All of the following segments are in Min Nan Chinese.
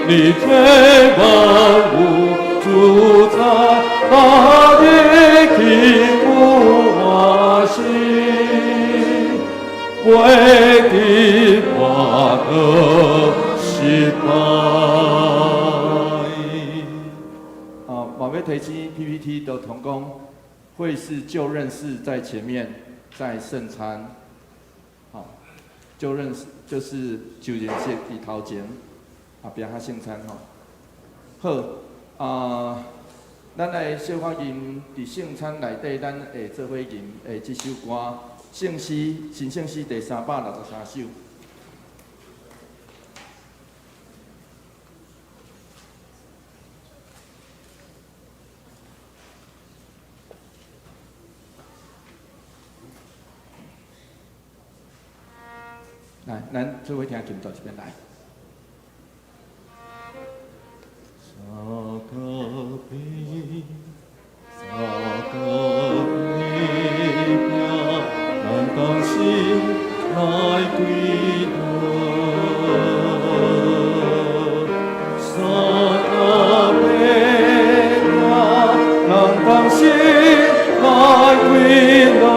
你最万物主宰，大地坚固我心，为的我的失败。啊，嘛欲提醒 PPT 的同工，會是就認識在前面，在聖餐。好，就認識就是就認識佇頭前，後壁較聖餐吼。好，啊，咱來小可吟佇聖餐內底，咱會做伙吟的這首歌《聖詩》新聖詩第363首。來，咱做伙聽琴到這邊來。三個餅，三個餅，咱同心來歸樂。三個餅，咱同心來歸樂。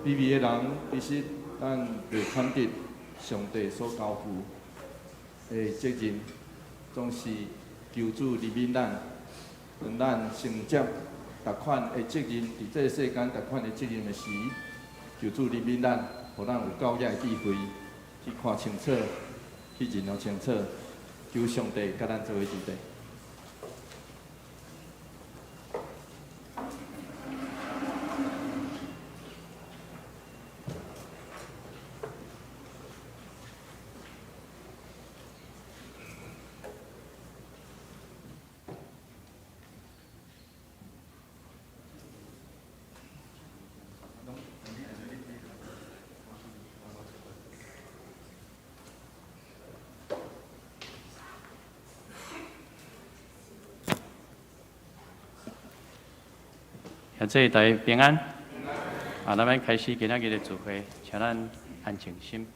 卑微的人，其實咱袂看得上帝所交付的責任，總是求主憐憫咱，當咱承接逐款的責任，佇這个世間逐款的責任的時，求主憐憫咱，予咱有夠額的智慧去看清楚，去認得清楚，求上帝佮咱做伙佇底。兄弟大家平安。啊，咱們開始今仔日的聚會，請咱安靜心。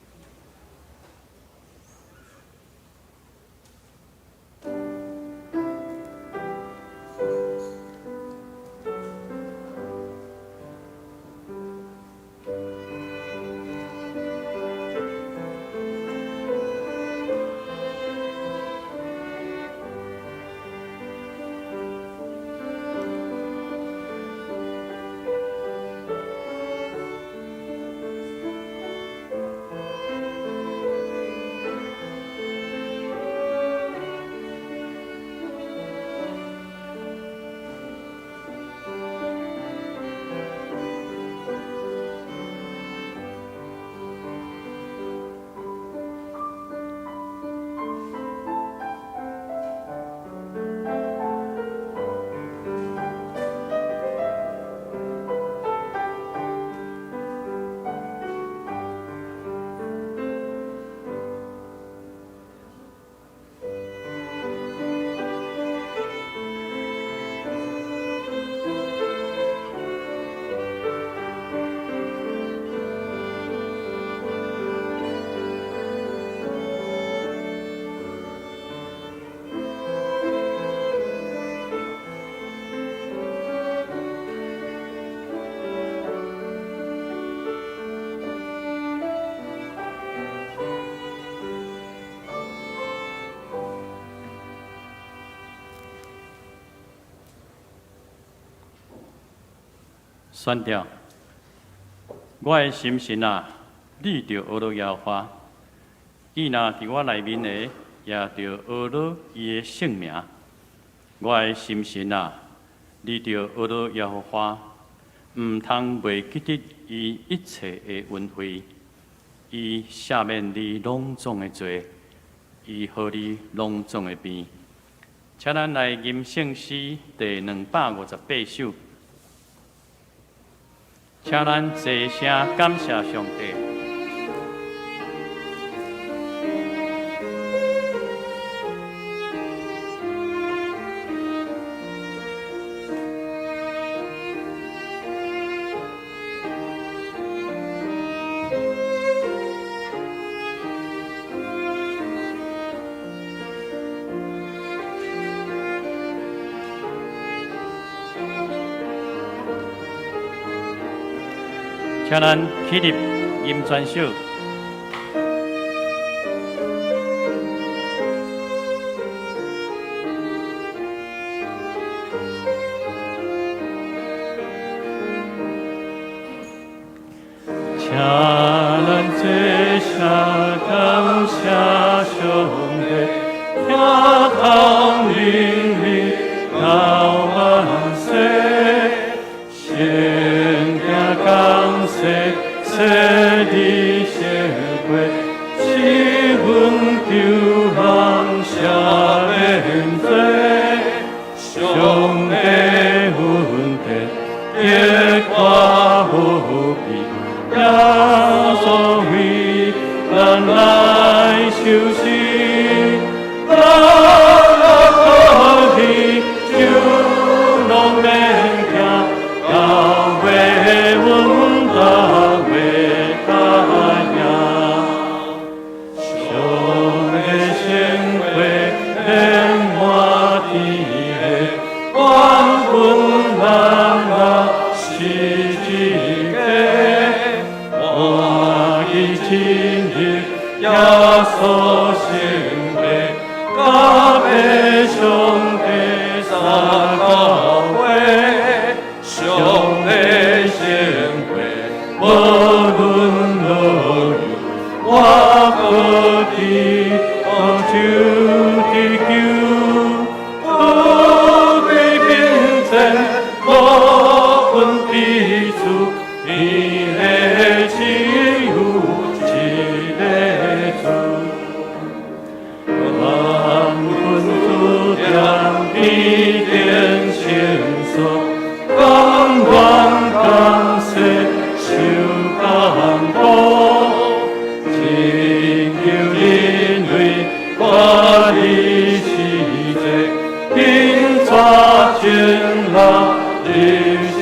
选調，我的心神啊，你著呵咾耶和華，伊若佇我內面的，也著呵咾伊的聖名。我的心神啊，你著呵咾耶和華，毋通袂記得伊一切的恩惠，伊赦免你攏總的罪，醫好你攏總的病。請咱來吟聖詩第258首，請咱齊聲感謝上帝。請咱起立吟全首。請咱齊聲感謝上帝，聽通能力到萬世，先行降世，洗禮聖血，賜阮救人赦免罪，上帝恩典極看無比，耶穌為咱來受死，咱若過去就攏免驚，教會阮逐月較贏。上帝聖血遍滿天地，萬軍咱若是一家，歡喜進入耶穌聖殿，感謝上帝三教會，上帝聖血無論老幼，我何地就得救，富貴貧賤無分彼此，天下只有一个主。萬軍諸天必定聖所，甘願降世受艱苦，拯救人類脫離死罪，並帶眾人入聖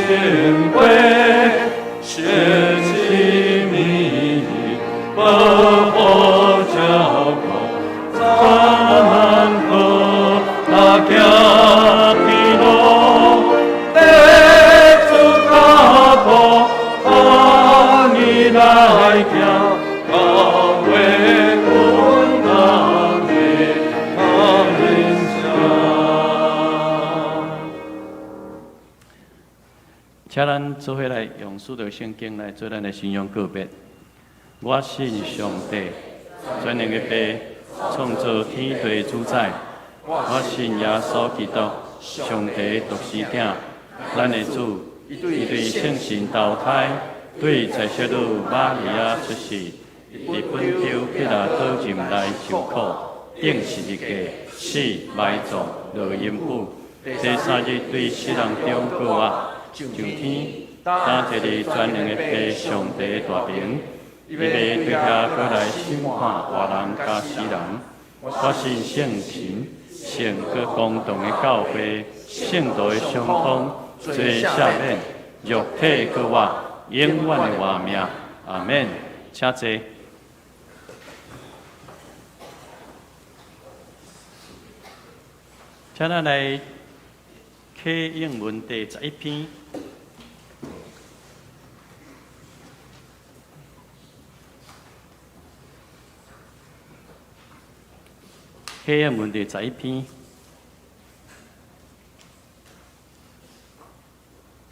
會，宣示美意，保護照顧，咱好大行天路，得主腳步，伴你來行，教會阮逐日感謝。請咱做伙來用使徒聖經來做咱的信仰告白。我信上帝，全能的父，創造天地主宰。我信耶穌基督，上帝獨生子，咱的主，伊對聖神投胎，對在聖女瑪利亞出世，佇本丟彼拉多入來受苦，釘十字架，死埋葬，落陰府，第三日對死人中復活，上天，擔坐佇全能的父上帝大爿，伊欲對遐閣來審判活人佮死人。我信聖神，聖閣公同的教會，聖徒的相通，罪赦免，肉體復活，永遠的活命。阿門。請坐。請咱來啟應文第11篇。啟應文第十一篇，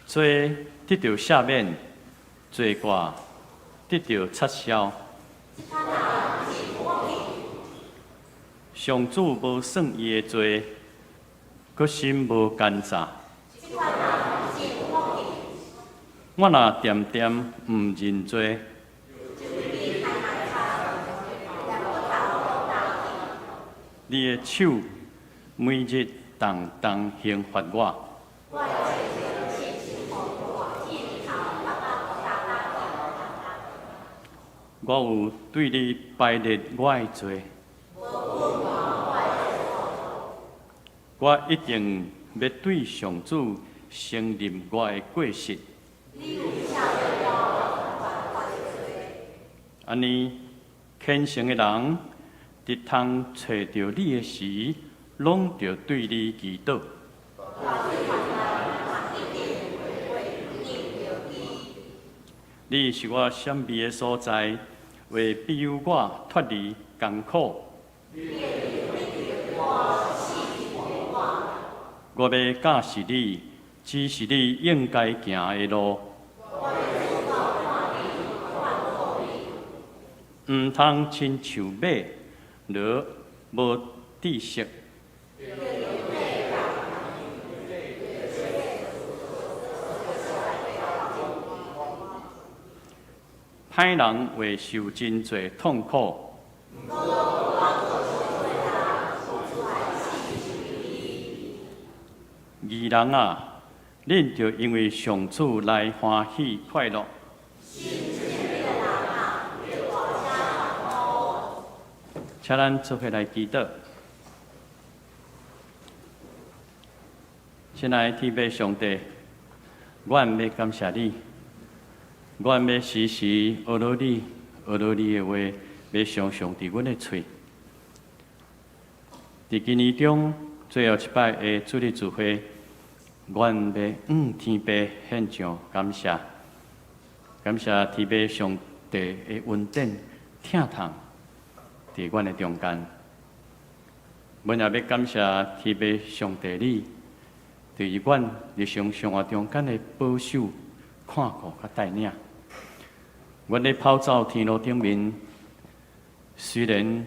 罪得著赦免，罪過得著擦消。上主無算伊的罪，閣心無奸詐。我若恬恬毋認罪，你的手每日重重刑罰我。我有對你擺列我的罪，我一定欲對上主承認我的過失。按呢，虔誠的人佇通揣著你的時，攏著對你祈禱。你是我閃避的所在，會庇佑我脫離艱苦。我欲教示你，指示你應該行的路。毋通親像馬驢無知識。歹人會受真濟痛苦。義人啊，恁著因為上主來歡喜快樂。請咱做伙來祈禱。親愛的天父上帝，阮欲感謝你，阮欲時時學落你，學落你的話，欲常常佇阮的喙。佇今年中最後一擺的主日聚會，阮欲向天父獻上感謝，感謝天父上帝的恩典、疼痛佇阮的中間。阮也欲感謝天父上帝你，對於阮日常生活中間的保守、看顧佮帶領。阮咧跑走天路頂面，雖然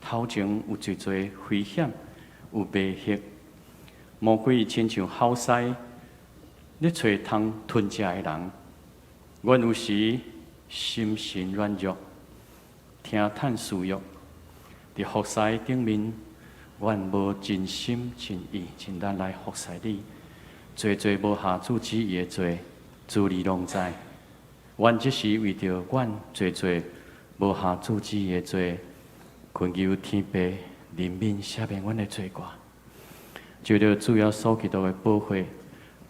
頭前有濟濟危險，有迷惑，魔鬼親像吼獅，咧揣通吞食的人。阮有時心神軟弱，聽趁私欲，佇服侍頂面，阮無盡心盡意盡力來服侍你，濟濟無合主旨意的罪，主你攏知。阮只是為著阮濟濟無合主旨意的罪，懇求天父憐憫赦免阮的罪過，藉著主耶穌基督的寶血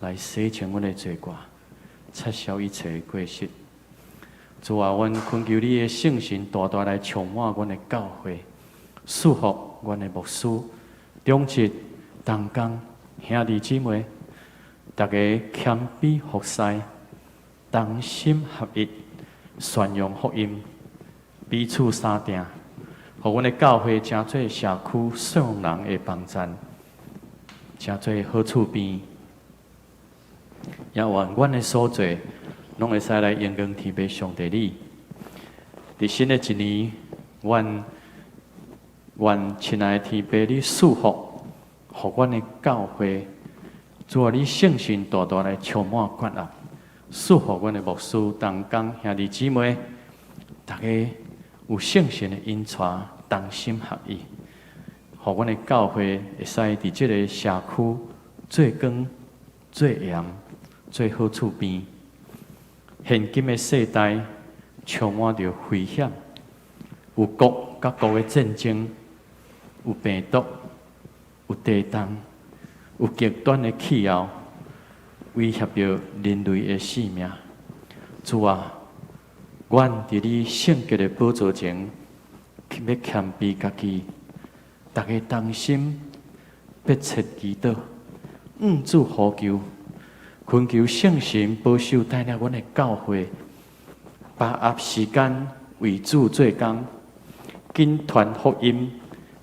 來洗淨阮的罪過，擦消一切的過失。主啊，阮懇求你的聖神大大來充滿阮的教會，賜福阮的牧師、長執、同工、兄弟姊妹，逐家謙卑服侍，同心合一，宣揚福音，彼此相疼，予阮的教會成做社區信人的幫贊，成做好厝邊。也願阮的所做，攏會使來榮光天父上帝你。佇新的一年，阮願親愛的天父你賜福，予阮的教會，主啊，你聖神大大來充滿灌壓，賜福阮的牧師、同工、兄弟姊妹，逐家有聖神的引帶，同心合意，予阮的教會會使佇這个社區做光、做鹽、做好厝邊。現今的世代充滿著危險，有國佮國的戰爭，有病毒，有地動，有極端的氣候，威脅著人類的性命。主啊，阮佇你聖潔的寶座前，欲謙卑家己，逐家同心，迫切祈禱，向主呼求，懇求聖神保守帶領阮的教會，把握時間為主做工，緊傳福音，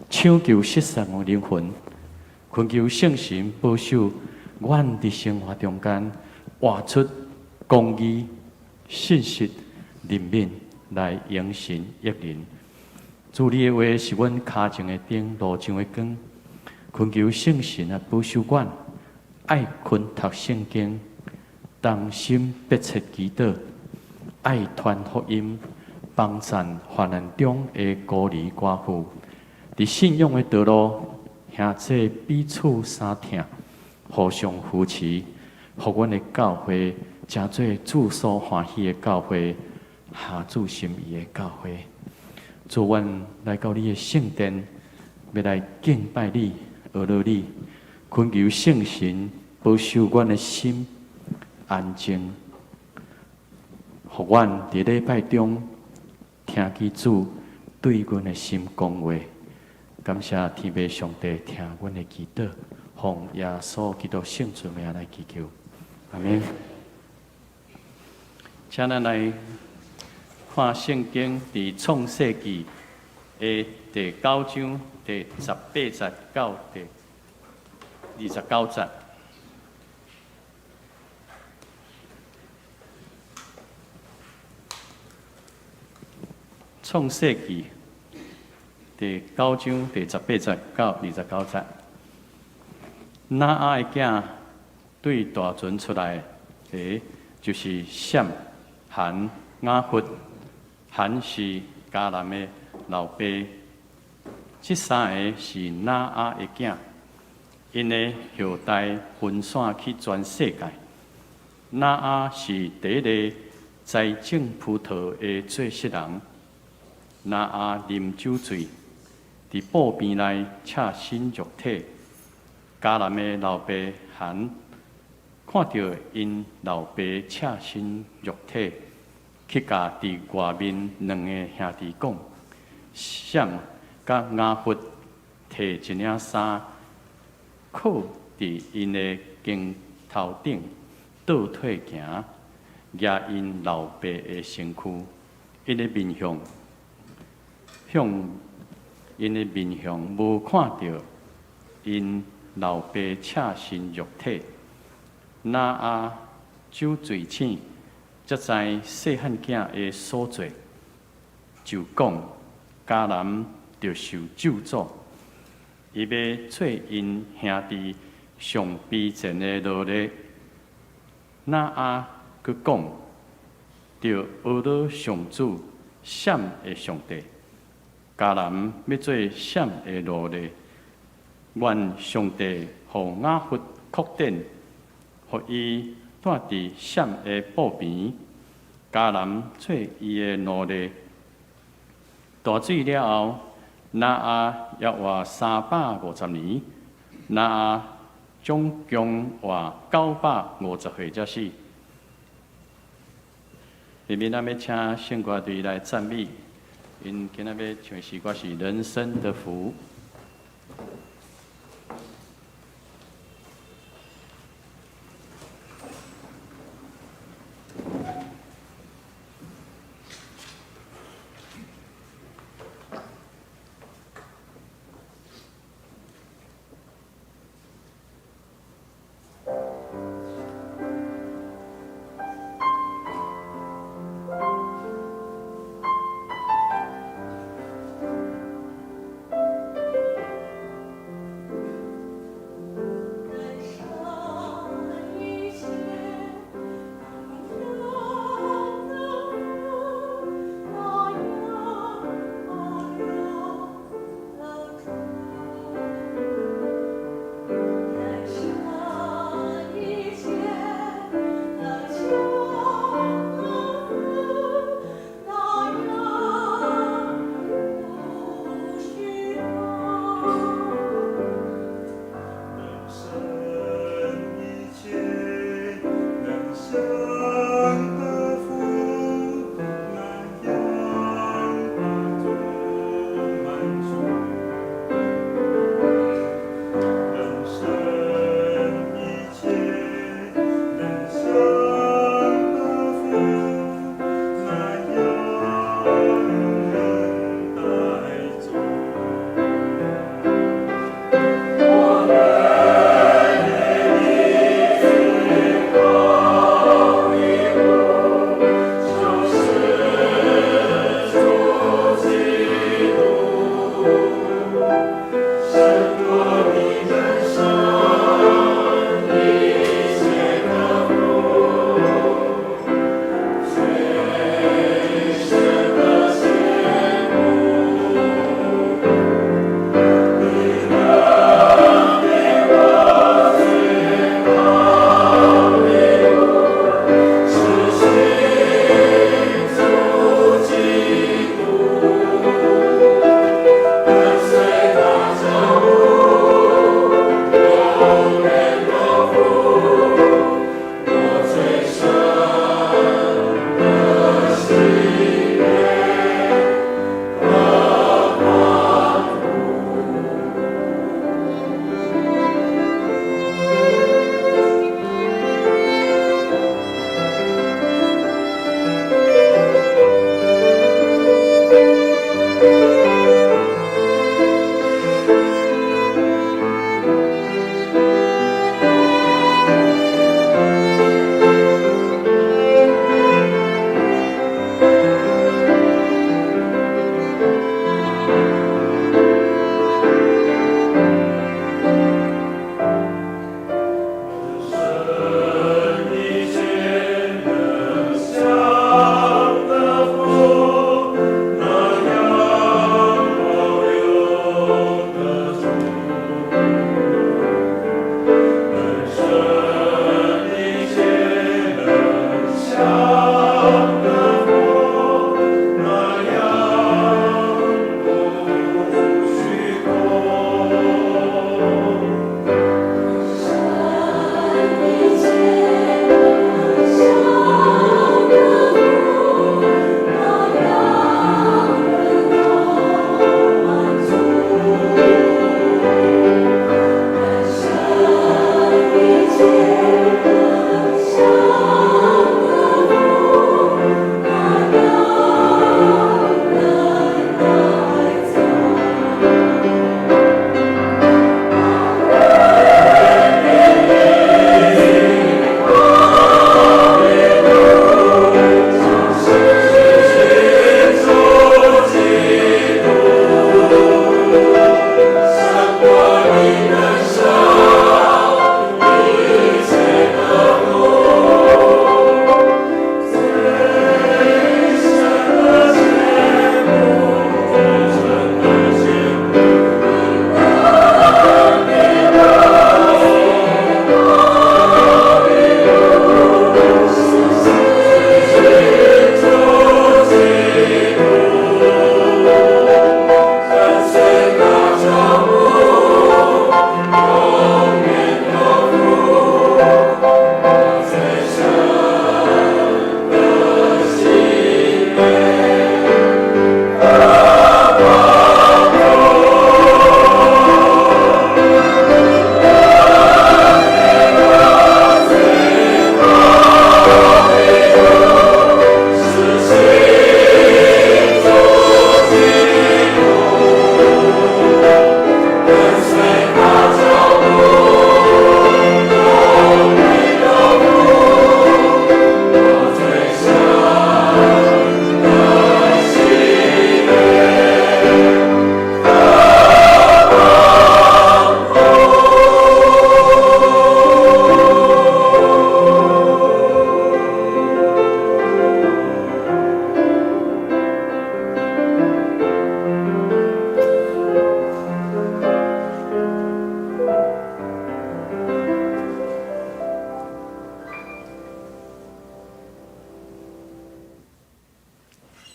搶救失喪的靈魂。懇求聖神保守阮佇生活中間，活出公義、信實、憐憫來榮神益人。主你的話是阮跤前的燈，路上的光。懇求聖神啊，保守阮，愛勤讀聖經，同心迫切祈禱，愛傳福音，幫贊患難中的孤兒寡婦。佇信仰的道路，兄弟彼此相疼，互相扶持，予阮的教會成做主所歡喜的教會，合主心意的教會。主，阮來到你的聖殿，欲來敬拜你、阿羅你，懇求聖神保守阮的心安靜，予阮佇禮拜中聽見主對阮的心講話。感謝天父上帝聽阮的祈禱，奉耶穌基督聖尊名來祈求，阿們。請咱來看聖經佇創世記的第九章第十八節到第29節。創世記第九章第十八節到29節，挪亞的囝對大船出來的，就是閃、含、雅弗。含是迦南的老爸。這三个是挪亞的囝，𪜶的後代分散去全世界。挪亞是第一个栽種葡萄的做穡人。挪亞啉酒醉，佇布棚內赤身露體。迦南的老爸含看著𪜶老爸赤身露體，去共佇外面兩个兄弟講：閃佮雅弗提一領衫，箍佇𪜶的肩頭頂，倒退行，夯𪜶老爸的身軀，𪜶的面向無看著𪜶老爸赤身肉體。挪亞酒醉醒，才知細漢囝的所做，就講迦南著受咒詛，伊欲做𪜶兄弟上卑賤的奴隸。挪亞閣講，著阿羅上主閃的上帝，迦南欲做閃的奴隸。願上帝予雅弗擴展，予伊住佇閃的布棚，迦南做伊的奴隸。大水了後，挪亞猶活350年，挪亞總共活950歲才死。下面咱欲請聖歌隊來讚美，𪜶今仔欲唱的詩歌是《人生的福》。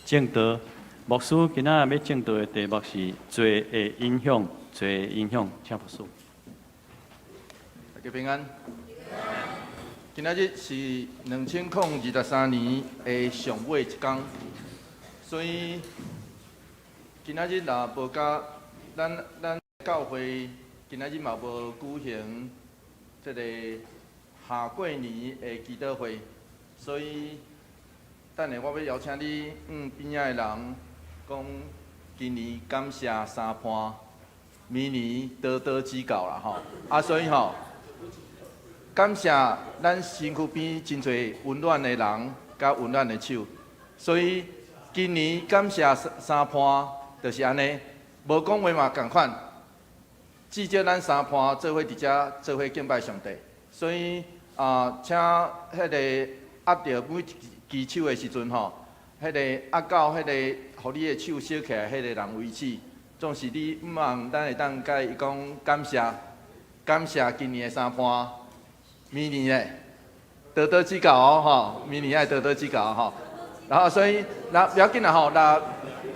證道。牧師今仔日欲證道的題目是罪的影響，罪的影響，請牧師。大家平安。今仔日是2023年的上尾一工，所以今仔日若無佮咱教會今仔日嘛無舉行這個下過年的祈禱會，所以等下我欲邀請你向邊仔的人講，今年感謝三伴，明年多多指教啦吼。啊，所以吼，感謝咱身軀邊真濟溫暖的人，佮溫暖的手。所以今年感謝三伴，就是按呢，無講話嘛仝款。至少咱三伴做伙佇遮做伙敬拜上帝。所以啊，請彼個握著每一支手的時陣吼，彼個握到彼個予你的手燒起來，彼個人為止，總是你毋茫咱會當佮伊講感謝，感謝今年的三伴，明年咧多多指教哦吼，明年愛多多指教吼。然後所以，若不要緊啦吼，若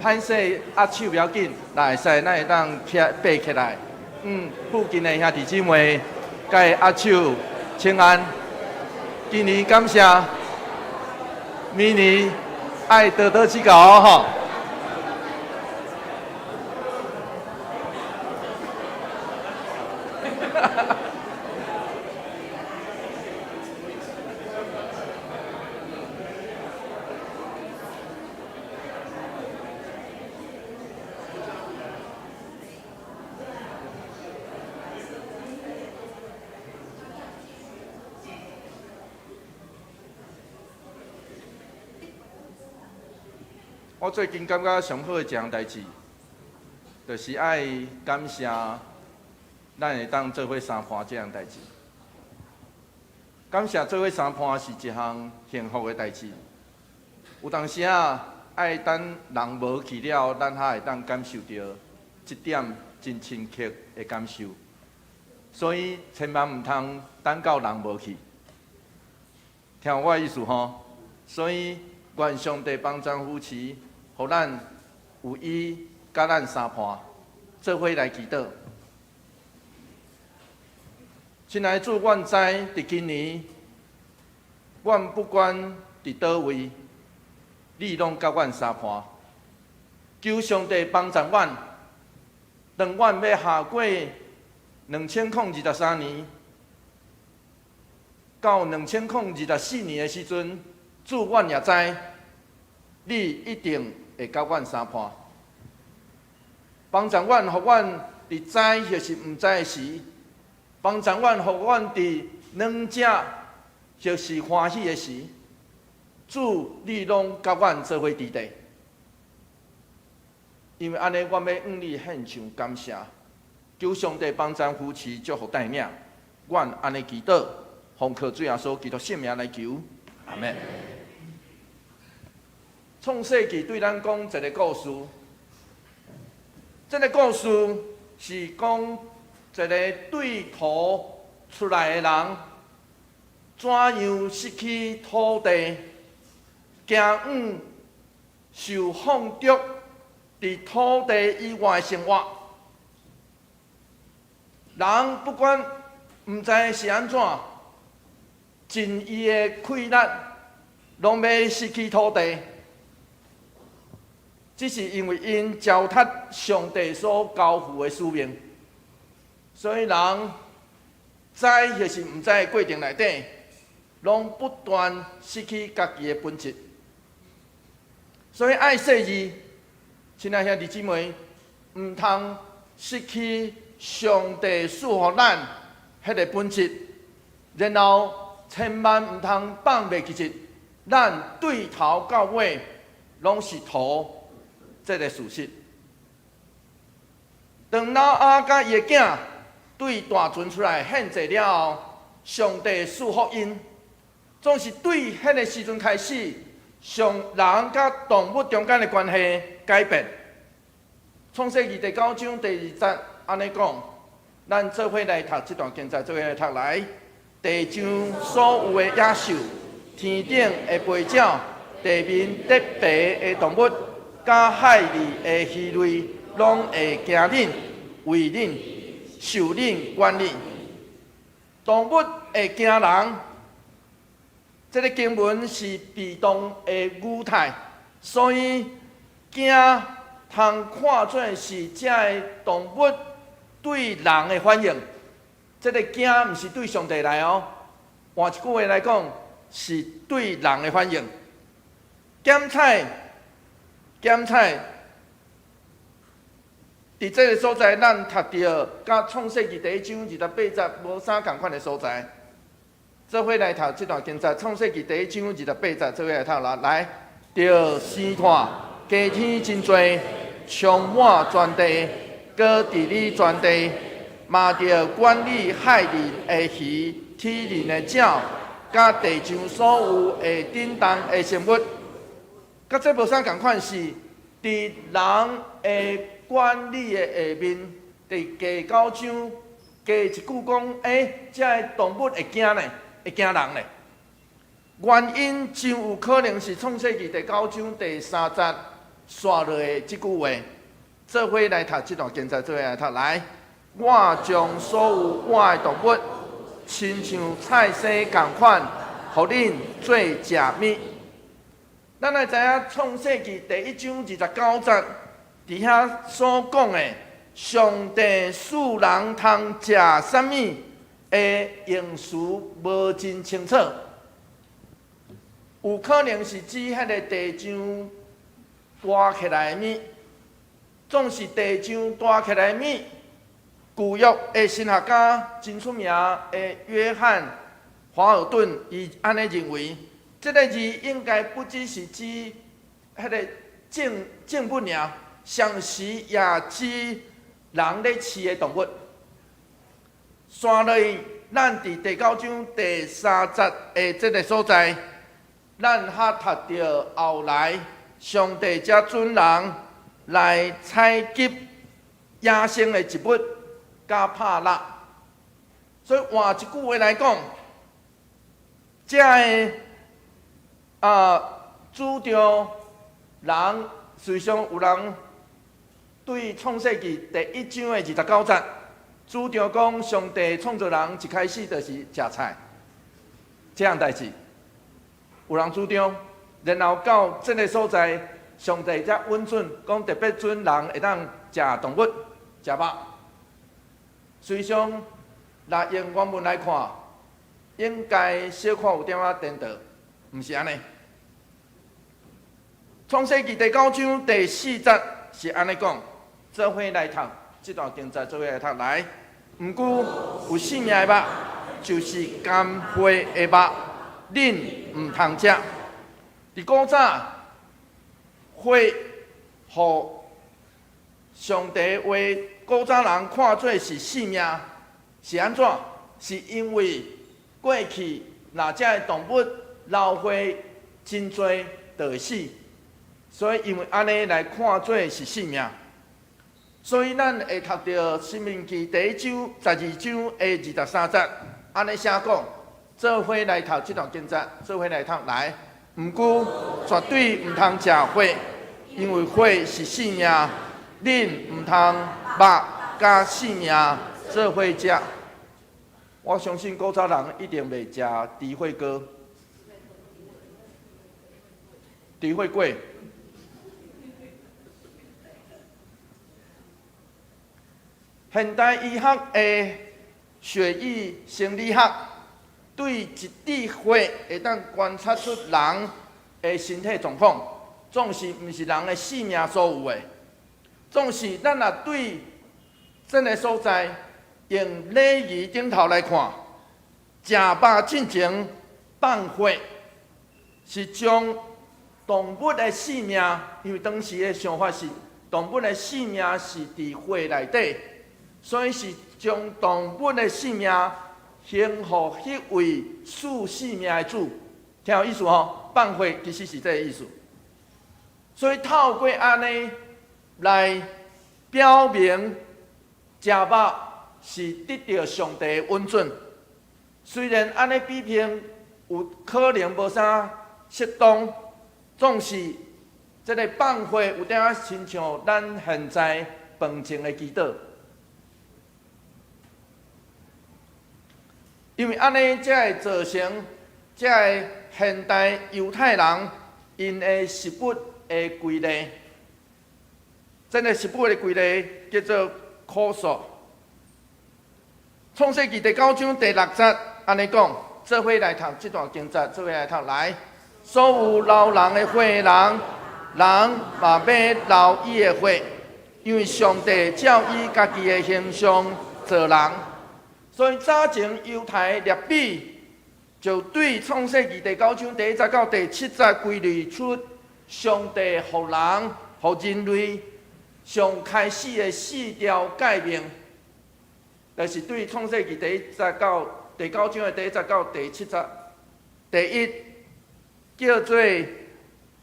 歹勢握手不要緊，若會使咱會當起來爬起來，附近的兄弟姊妹佮伊握手請安。今年感謝，明年愛多多指教哦吼。我最近感覺上好的一項代誌，就是愛感謝咱會當做伙相伴這項代誌。感謝做伙相伴是一項幸福的代誌。有當時啊，愛等人無去了，咱才會當感受著這點真深刻的感受。所以千萬毋通等到人無去。聽我的意思吼？所以願上帝幫贊扶持，予咱有伊佮咱相伴，做伙來祈禱。親愛的主，阮知佇今年，阮不管佇佗位，你攏佮阮相伴。求上帝幫助阮，當阮欲下過2023年到2024年的時陣，主，阮也知，你一定會佮阮相伴，幫助阮，予阮佇知抑是毋知的時，幫助阮，予阮佇軟食抑是歡喜的時，主，你攏佮阮做伙佇咧。因為按呢，阮欲向你獻上感謝，求上帝幫贊扶持，祝福帶領，阮按呢祈禱，奉靠主耶穌基督聖名來求，阿們。創世記對咱講一個故事，這個故事是講一個對土出來的人，怎樣失去土地，行往受放逐佇土地以外的生活。人不管毋知是按怎，盡伊的氣力，攏欲失去土地。只是因為𪜶糟蹋上帝所交付的使命，所以人知抑是毋知的過程內底，攏不斷失去家己的本質。所以愛細膩，親愛兄弟姊妹，毋通失去上帝賜予咱彼個本質，然後千萬毋通放袂記得，咱對頭到尾攏是土。這個事實。當挪亞佮伊的囝對大船出來獻祭了後，上帝賜福𪜶，總是對彼個時陣開始，上人佮動物中間的關係改變。創世記第九章第二節按呢講，咱做伙來讀這段經節，做伙來讀來。地上所有的野獸，天頂的飛鳥，地面得爬的動物，佮海裡的魚類，攏會驚恁，畏恁，受恁管理。動物會驚人，這个經文是被動的語態，所以驚通看做是這个動物對人的反應。這个驚毋是對上帝來哦，換一句話來講，是對人的反應。檢採，檢採，佇這个所在，咱讀著佮創世記第一章二十八節無啥仝款的所在。做伙來讀這段經節，創世記第一章二十八節，做伙來讀啦。來，著生炭，加添真濟，充滿全地，閣治理全地，嘛著管理海裡的魚、天裡的鳥，佮地上所有會振動的生物。佮這無啥仝款是，佇人的管理的下面，佇第九章加一句講，欸，這个動物會驚呢，會驚人呢。原因真有可能是創世記第九章第三節紲落的這句話。做伙來讀這段經節，做伙來讀來。我將所有活的動物，親像菜生仝款，予恁做食物。咱來知影創世記第一章二十九節，佇遐所講的，上帝賜人通食啥物的用詞無真清楚，有可能是指彼个地上大起來的物，總是地上大起來的物。舊約的神學家真出名的約翰華爾頓，伊按呢認為，這个字應該不只是指彼个種種物爾，同時也指人咧飼的動物。紲落去，咱佇第九章第三節的這个所在，咱較讀著後來上帝才准人來採集野生的植物，佮拍獵。所以換一句話來講，這个主張人，實際上有人對創世記第一章的二十九節，主張講上帝創造人一開始就是食菜，這項代誌，有人主張，然後到這个所在，上帝才允准講特別准人會當食動物、食肉。實際上，若用原文來看，應該小可有點仔顛倒，毋是按呢。創世記第九章第四節是按呢講，做伙來讀這段經節，做伙來讀來。毋過有性命的肉，就是甘血的肉，恁毋通食。佇古早，血予上帝話，古早人看做是性命，是按怎？是因為過去若這个動物流血真濟，就會死，所以因為按呢來看做是性命。所以咱會讀著《申命記》第一章十二章的二十三節，按呢寫講，做伙來讀這段經節，做伙來讀來。毋過絕對毋通食血，因為血是性命，恁毋通肉佮性命做伙食。我相信古早人一定袂食豬血糕、豬血粿。現代醫學的血液生理學對一滴血會當觀察出人的身體狀況，總是毋是人的性命所有的。總是咱若對這个所在用禮儀頂頭來看，食肉進前放血，是將動物的性命，因為當時的想法是動物的性命是佇血內底，所以是將動物的性命還予彼位賜性命的主，聽有意思吼？放血其實是這个意思。所以透過按呢來表明食肉是得著上帝的允准。雖然按呢比拼有可能無啥適當，總是這个放血有點仔親像咱現在飯前的祈禱，因為按呢才會造成這个現代猶太人𪜶的食物的規例。這个食物的規例叫做 kosher。創世記第九章第六節按呢講，做伙來讀這段經節，做伙來讀來。所有流人的血人，人嘛欲流伊的血，因為上帝照伊家己的形象造人。所以早前猶太律比就對創世記第九章第一節到第七節歸類出上帝予人、予人類上開始的四條誡命，就是對創世記第一節到第九章的第一節到第七節。第一叫做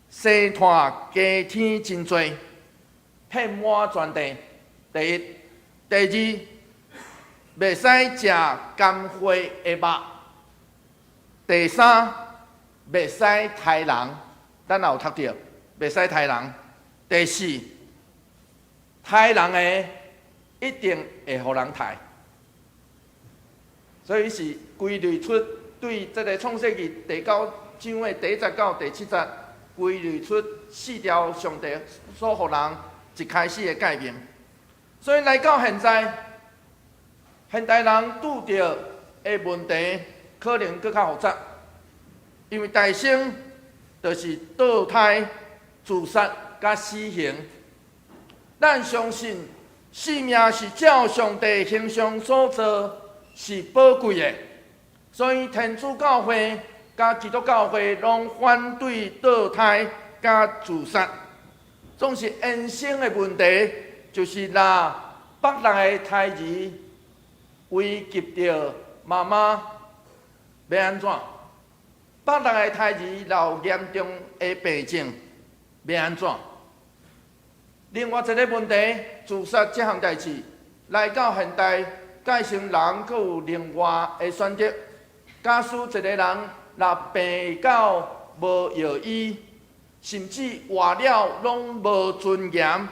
生炭加添真濟，遍滿全地。第一，第二，袂使食甘血的肉。第三，袂使刣人，咱也有讀著，袂使刣人。第四，刣人的一定會予人刣。所以是歸類出對這个創世記第九章的第一節到第七節，歸類出四條上帝所予人一開始的誡命。所以來到現在，現代人拄著的問題可能閣較複雜，因為大生就是墮胎、自殺佮死刑。咱相信生命是照上帝形象所造，是寶貴的，所以天主教會佮基督教會攏反對墮胎佮自殺。總是延伸的問題，就是若腹內的胎兒危及著媽媽，欲按怎？腹內的胎兒有嚴重的病症，欲按怎？另外一个問題，自殺這項代誌來到現代，改成人閣有另外的選擇。假使一個人若病到無藥醫，甚至活了攏無尊嚴，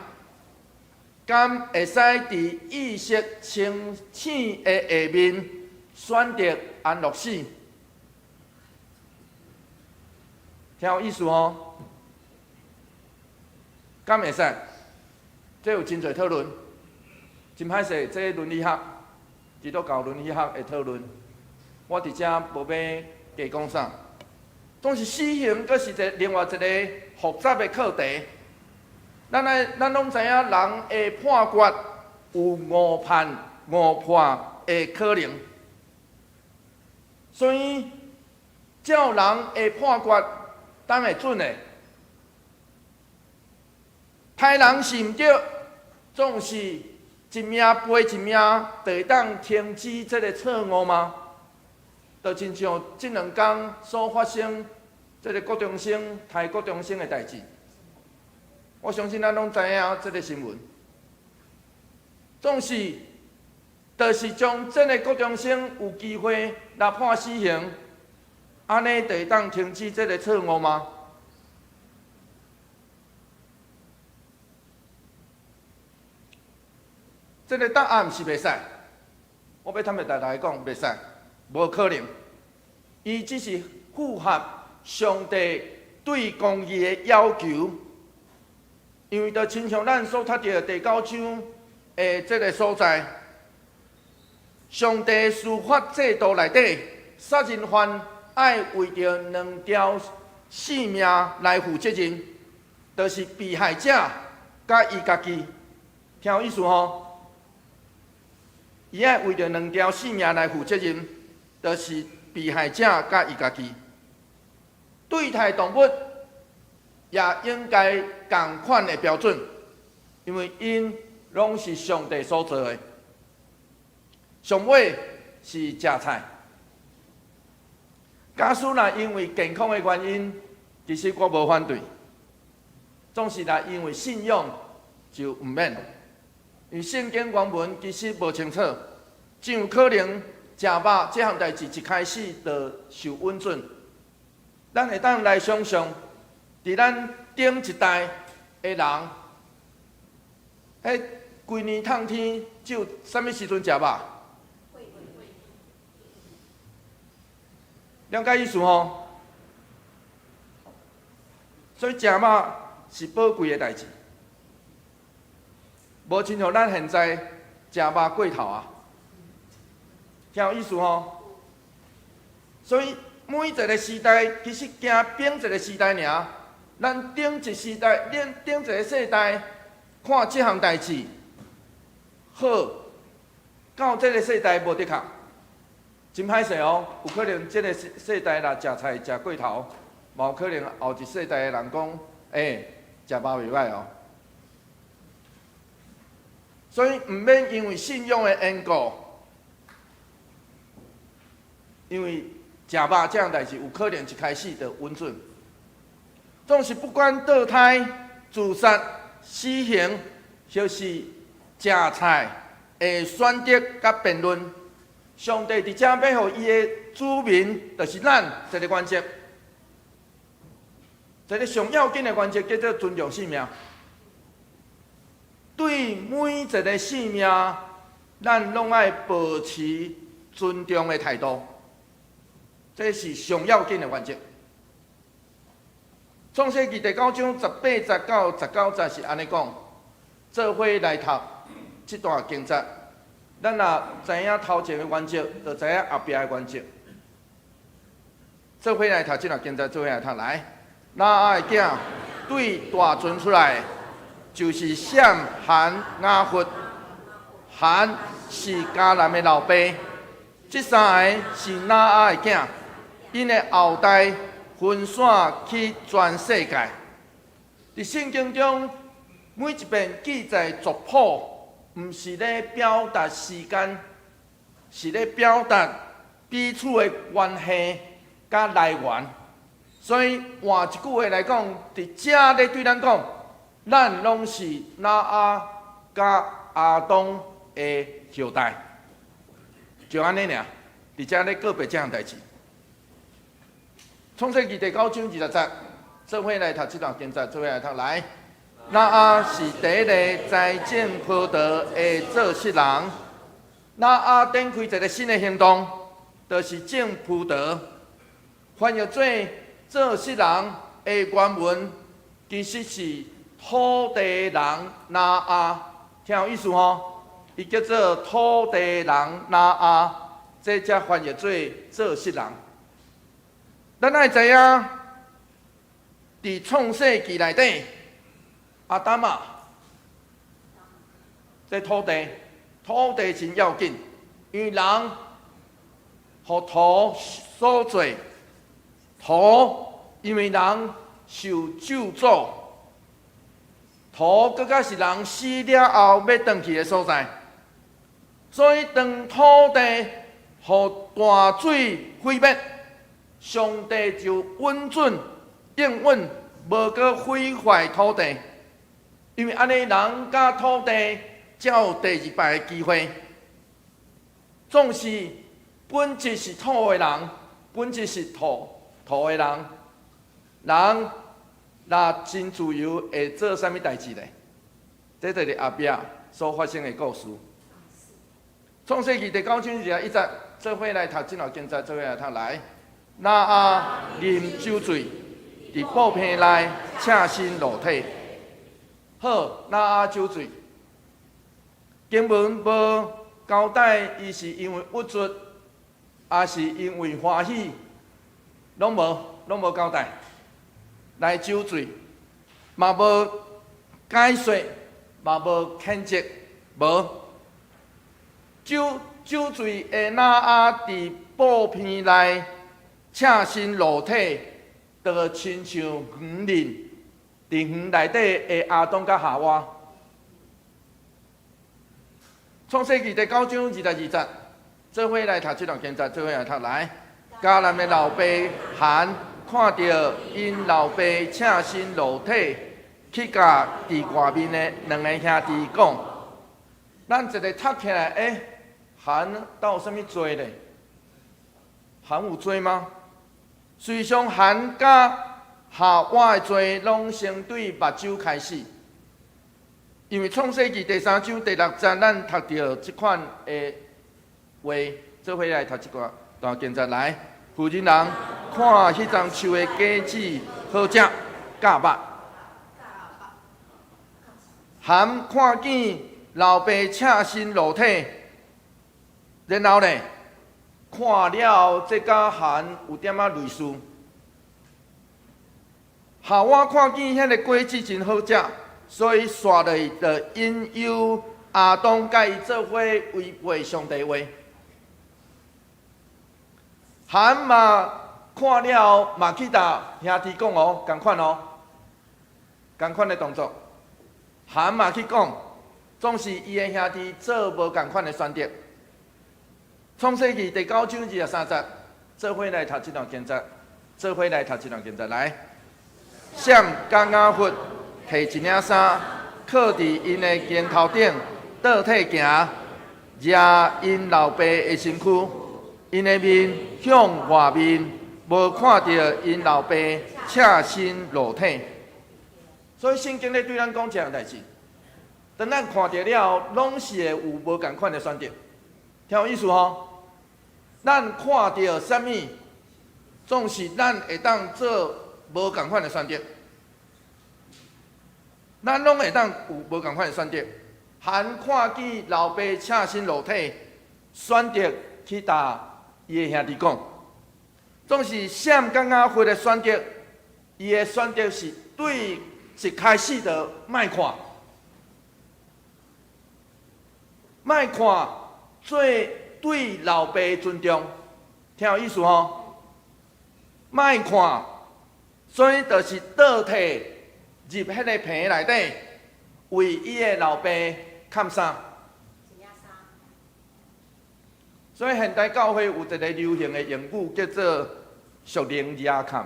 敢會使佇意識清醒的下面選擇安樂死？聽有意思哦？敢會使？這有真濟討論，真歹勢，這倫理學，基督教倫理學的討論，我佇遮無欲加講啥。總是死刑，閣是一個另外一個複雜的課題。咱愛，咱攏知影，人的判決有誤判、誤判的可能，所以照人的判決，敢會準的？刣人是毋對，總是一命賠一命，就會當停止這个錯誤嗎？就親像這兩工所發生這个國中生刣國中生的代誌，我相信咱攏知影這个新聞。總是，就是將這个國中生有機會來判死刑，按呢就會當停止這个錯誤嗎？這个答案是袂使，我欲坦白大家講，袂使，無可能。伊只是符合上帝對公義的要求，因為就親像咱所讀著第九章的這个所在，上帝司法制度內底，殺人犯愛為著兩條性命來負責任，就是被害者佮伊家己，聽有意思吼？伊愛為著兩條性命來負責任，就是被害者佮伊家己。對待動物也應該仝款的標準，因為𪜶攏是上帝所造的。上尾是食菜，假使若因為健康的原因，其實我無反對。總是若因為信仰就毋免。因為聖經原文其實無清楚，真有可能食肉這項代誌一開始就受允准。咱會當來想像，佇咱頂一代的人，彼規年透天只有啥物時陣食肉？了解意思吼？所以食肉是寶貴的代誌，無親像咱現在食肉過頭啊，聽有意思吼？所以每一個時代其實行變一個時代爾，咱頂一時代、頂頂一個世代看這項代誌好，到這個世代無的確，真歹勢哦。有可能這個世代若食菜食過頭，嘛有可能後一世代的人講，欸，食肉袂䆀哦。所以毋免因為信仰的緣故，因為食肉這項代誌有可能一開始就穩準。總是不管墮胎、自殺、死刑，或是食菜的選擇佮辯論，上帝佇遮欲予伊的子民，就是咱一個原則，一個上要緊的原則叫做尊重生命。對每一個生命，咱攏愛保持尊重的態度，這是上要緊的原則。創世記第九章十八節到十九節是按呢講，做伙來讀這段經節。咱若知影頭前的原則，就知影後壁的原則。做伙來讀這段經節，做伙來讀來。挪亞的囝對大船出來，就是閃、含、雅弗。含是迦南的老爸。這三个是挪亞的囝，𪜶的後代分散去全世界。佇聖經中，每一遍記載族譜，毋是咧表達時間，是咧表達彼此的關係佮來源。所以換一句話來講，佇遮咧對咱講，咱攏是挪亞佮亞當的後代，就按呢爾，佇遮咧告別這項代誌。創世記第九章二十節，做伙來讀這段經節，做伙來讀來。挪亞是第一个栽種葡萄的做穡人。挪亞展開一个新的行動，就是種葡萄。翻譯做做穡人的原文，其實是土地人挪亞，聽有意思吼？伊叫做土地人挪亞，這才翻譯做做穡人。咱愛知影，佇創世記內底，亞當啊，這土地，土地真要緊，因為人予土所做，土因為人受咒詛，土閣較是人死了後欲轉去的所在，所以當土地予大水毀滅，上帝就允准應允無閣毀壞土地，因為按呢人佮土地才有第二擺的機會。總是本質是土的人，本質是土土的人，人若真自由會做啥物代誌咧？這就是後壁所發生的故事。創世記第九章二十一節，做伙來讀這段經節，做伙來讀來。挪亞啉酒醉，佇布棚內赤身露體。好，挪亞酒醉，經文無交代，伊是因為鬱卒，抑是因為歡喜，攏無，攏無交代。來酒醉，嘛無解說，嘛無譴責，無。酒酒醉的挪亞佇布棚內赤身露體，就親像園林，佇園內底的亞當佮夏娃。創世記第九章二十二節，做伙來讀這段經節，做伙來讀來。迦南的老爸含看著𪜶老爸赤身露體，去共佇外面的兩个兄弟講。咱一个讀起來，欸，含到啥物罪咧？含有罪嗎？事實上，含佮夏娃的罪攏先對目睭開始，因為創世記第三章第六節，咱讀著這款的話，做伙來讀這段經節來。婦人人看彼欉樹的果子好食，佮目。含看見老爸赤身露體，然後呢，看了這佮含有點仔類似。夏娃看見彼个果子真好食，所以紲落去就引誘亞當佮伊做伙違背上帝話。含嘛看了嘛去共兄弟講哦，仝款哦，仝款的動作。含嘛去講，總是伊的兄弟做無仝款的選擇。創世記第九章二十三節，做伙來讀這段經節，做伙來讀這段經節來。閃佮雅弗提一領衫，囥佇𪜶的肩頭頂，倒退行，掠𪜶老爸的身軀，𪜶的面向外面，無看著𪜶老爸赤身露體。所以聖經咧對咱講這項代誌，當咱看著了，攏是會有無仝款的選擇，聽有意思吼？咱看著啥物，總是咱會當做無仝款的選擇。咱攏會當有無仝款的選擇。含看見老爸赤身露體，選擇去共伊的兄弟講，總是閃佮雅弗的選擇，伊的選擇是對一開始就莫看，莫看做對老爸的尊重，聽有意思吼？莫看，所以就是倒退入彼个棚內底，為伊的老爸崁衫。所以現代教會有一個流行的用語叫做“屬靈掠崁”。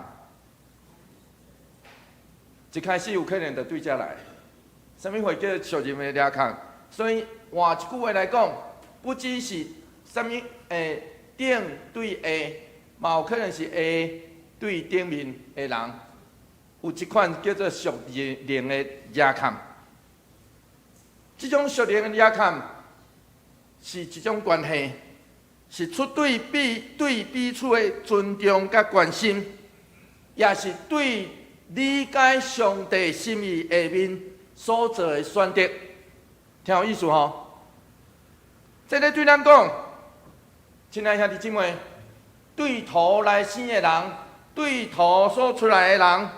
一開始有可能就對這來，啥物話叫屬靈的掠崁？所以換一句話來講，不只是啥物頂對下，嘛有可能是下對頂面的人，有這款叫做屬靈的掠崁。這種屬靈的掠崁是一種關係，是出對彼對彼此的尊重佮關心，也是對理解上帝心意下面所做的選擇。聽有意思吼？這个對咱講，親愛兄弟姊妹，對頭來生的人，對頭所出來的人，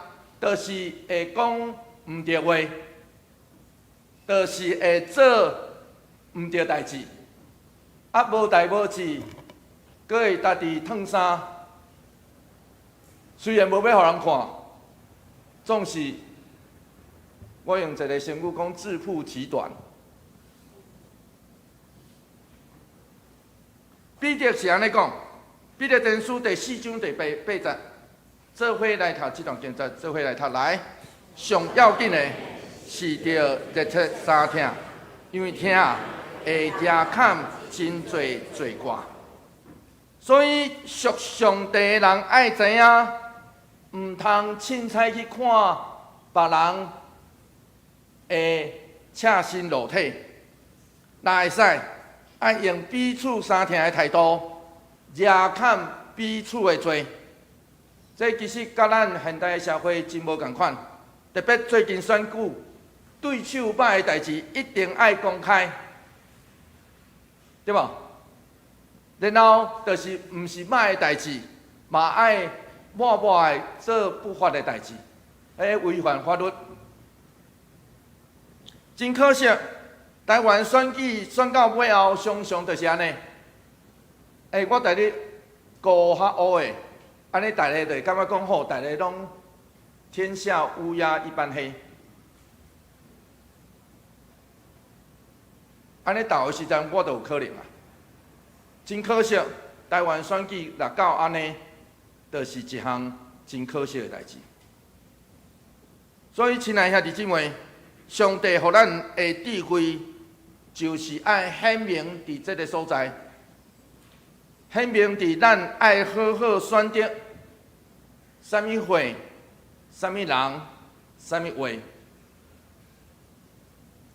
就是會講毋對話，就是會做毋對代誌，啊無代無誌，閣會家己褪衫。雖然無欲予人看，總是我用一个成語講自曝其短。彼得是按呢講，彼得前書第四章第八節，做伙來讀這段經節，做伙來讀來。上要緊的是著熱切相疼，因為疼會遮崁真濟罪過。所以屬上帝的人愛知影，毋通凊彩去看別人的赤身露體，若會使愛用彼此相疼的態度，掠崁彼此的罪。這其實佮咱現代社會真無仝款，特別最近選舉，對手歹的代誌一定愛公開，對無？然後就是毋是歹的代誌，嘛愛默默的做不法的代誌，違反法律。真可惜，台灣選舉選到尾後，常常就是按呢。我佇咧顧較烏的，按呢大家就會感覺講好，大家攏天下烏鴉一般黑。按呢鬥的時陣，我就有可能啊。真可惜，台灣選舉若到按呢，就是一項真可惜的代誌。所以，親愛兄弟姊妹，上帝予咱的智慧，就是愛顯明佇這个所在，顯明佇咱愛好好選擇，啥物貨，啥物人，啥物話，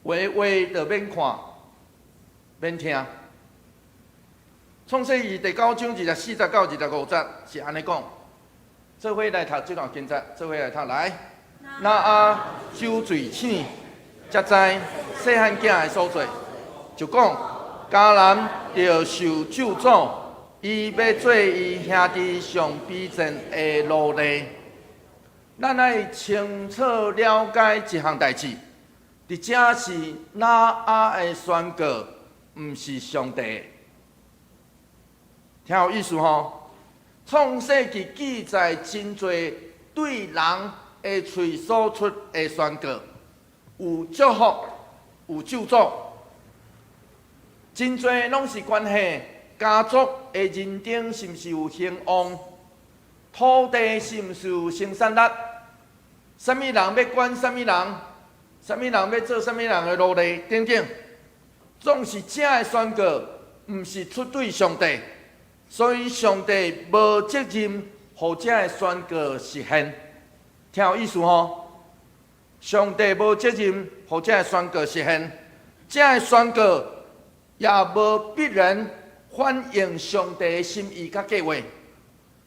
話話就免看，免聽。創世記第九章24節到25節是按呢講，做伙來讀這段經節，做伙來讀來。挪亞酒醉醒，才知細漢囝的所做，就講迦南著受咒詛，伊欲做伊兄弟上卑賤的奴隸。咱愛清楚了解一項代誌，佇遮是挪亞的宣告，毋是上帝的。聽有意思吼？創世記記載真濟對人的喙所出的宣告，有祝福，有咒詛，真濟攏是關係家族的認定是毋是有興旺，土地是毋是有生產力，啥物人欲管啥物人，啥物人欲做啥物人的奴隸等等，總是這的宣告，毋是出對上帝，所以上帝無責任予這的宣告實現。聽有意思吼？上帝無責任予這个宣告實現，這个宣告也無必然反映上帝的心意佮計劃。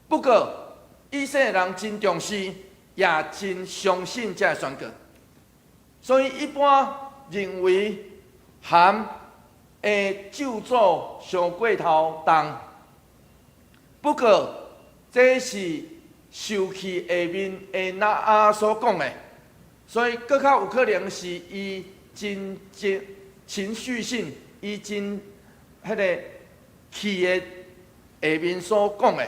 不過，以色列人真重視，也真相信這个宣告，所以一般認為含的咒詛傷過頭重。不過，這是受氣下面的挪亞所講的，所以閣較有可能是伊真真情緒性，伊真彼个氣的下面所講的。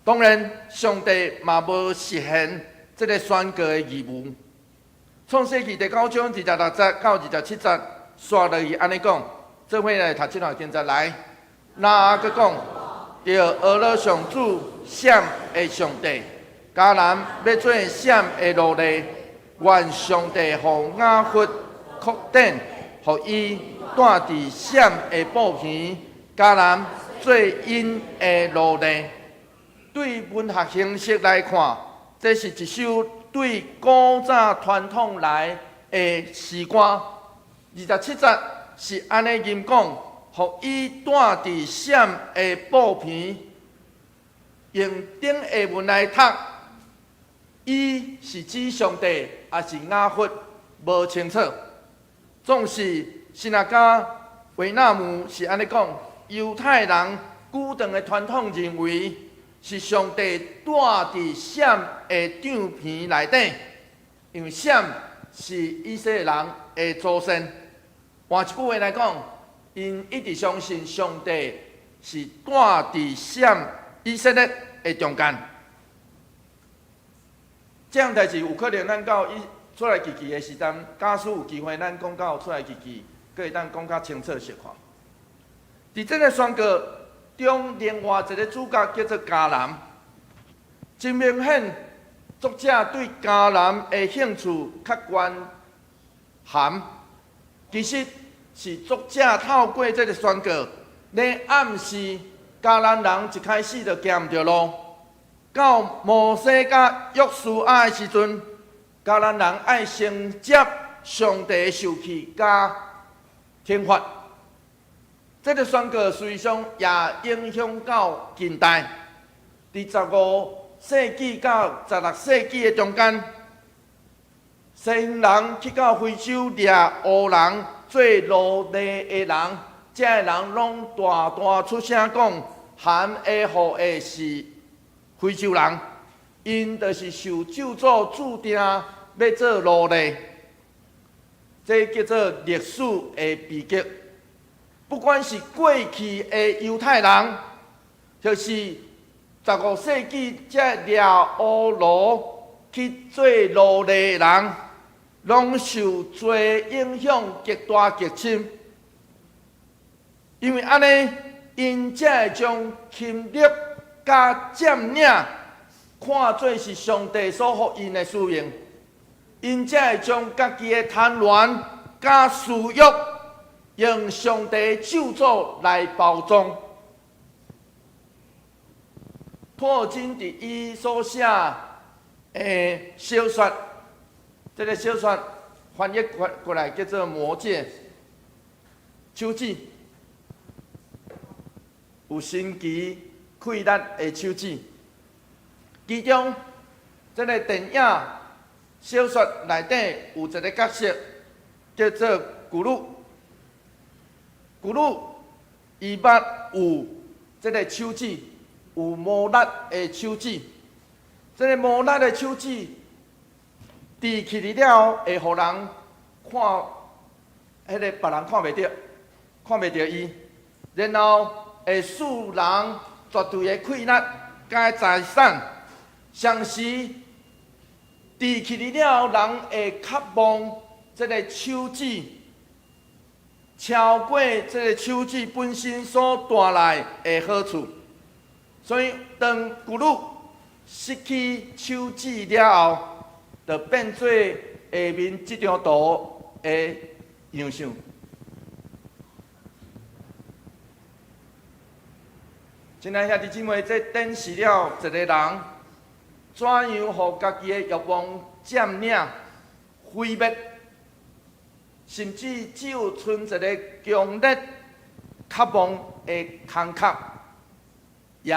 當然，上帝嘛無實現這个宣告的義務。創世記第九章26節到27節，煞落去按呢講，做伙來讀這段經節來。挪亞閣講，著呵咾上主閃的上帝，迦南欲做閃的奴隸，願上帝予雅弗擴展，予伊住佇閃的布棚，迦南做𪜶的奴隸。對文學形式來看，這是一首對古早傳統來的詩歌。27節是按呢吟講，予伊住佇閃的布棚，用頂下文來讀，伊是指上帝，抑是雅弗，無清楚。總是神學家維納姆是按呢講，猶太人古長的傳統認為是上帝住佇閃的帳棚內底，因為閃是以色列人的祖先。換一句話來講，𪜶一直相信上帝是住佇閃以色列的中間。這項代誌有可能咱到伊出埃及記的時陣，假使有機會，咱講到出埃及記，閣會當講較清楚小可。佇這个宣告中，另外一个主角叫做迦南，真明顯，作者對迦南的興趣較懸含。其實是作者透過這个宣告，咧暗示迦南人一開始就行毋著路。到摩西佮約書亞的時陣，迦南人愛先接上帝的受氣佮懲罰。這个宣告實際上也影響到近代，佇15世紀到16世紀的中間，西方人去到非洲掠烏人做奴隸的人，這个人攏大大出聲講，含的後裔是非洲人，𪜶就是受咒詛注定欲做奴隸，這叫做歷史的悲劇。不管是過去的猶太人，就是15世紀這掠烏奴去做奴隸的人，攏受罪影響極大極深。因為按呢，𪜶才會將侵略佮佔領看做是上帝所予𪜶的使命，𪜶才會將家己的貪婪佮私欲，用上帝咒詛來包裝。托爾金佇伊所寫小說，這个小說翻譯過來叫做《魔戒》，手指有神奇氣力的手指。其中，這个電影小說內底有一个角色叫做古魯。古魯伊捌有這个手指，有魔力的手指。這个魔力的手指，治起來了後，會予人看，彼个別人看袂著，看袂著伊，然後會賜人絕對的氣力佮財產。同時，治起來了後，人會渴望這个手指，超過這个手指本身所帶來的好處。所以，當古魯失去手指了後，就變做下面這張圖的樣像。親愛兄弟姊妹，這展示了一個人怎樣予家己的欲望佔領、毀滅，甚至只有賰一个強烈渴望的空殼，也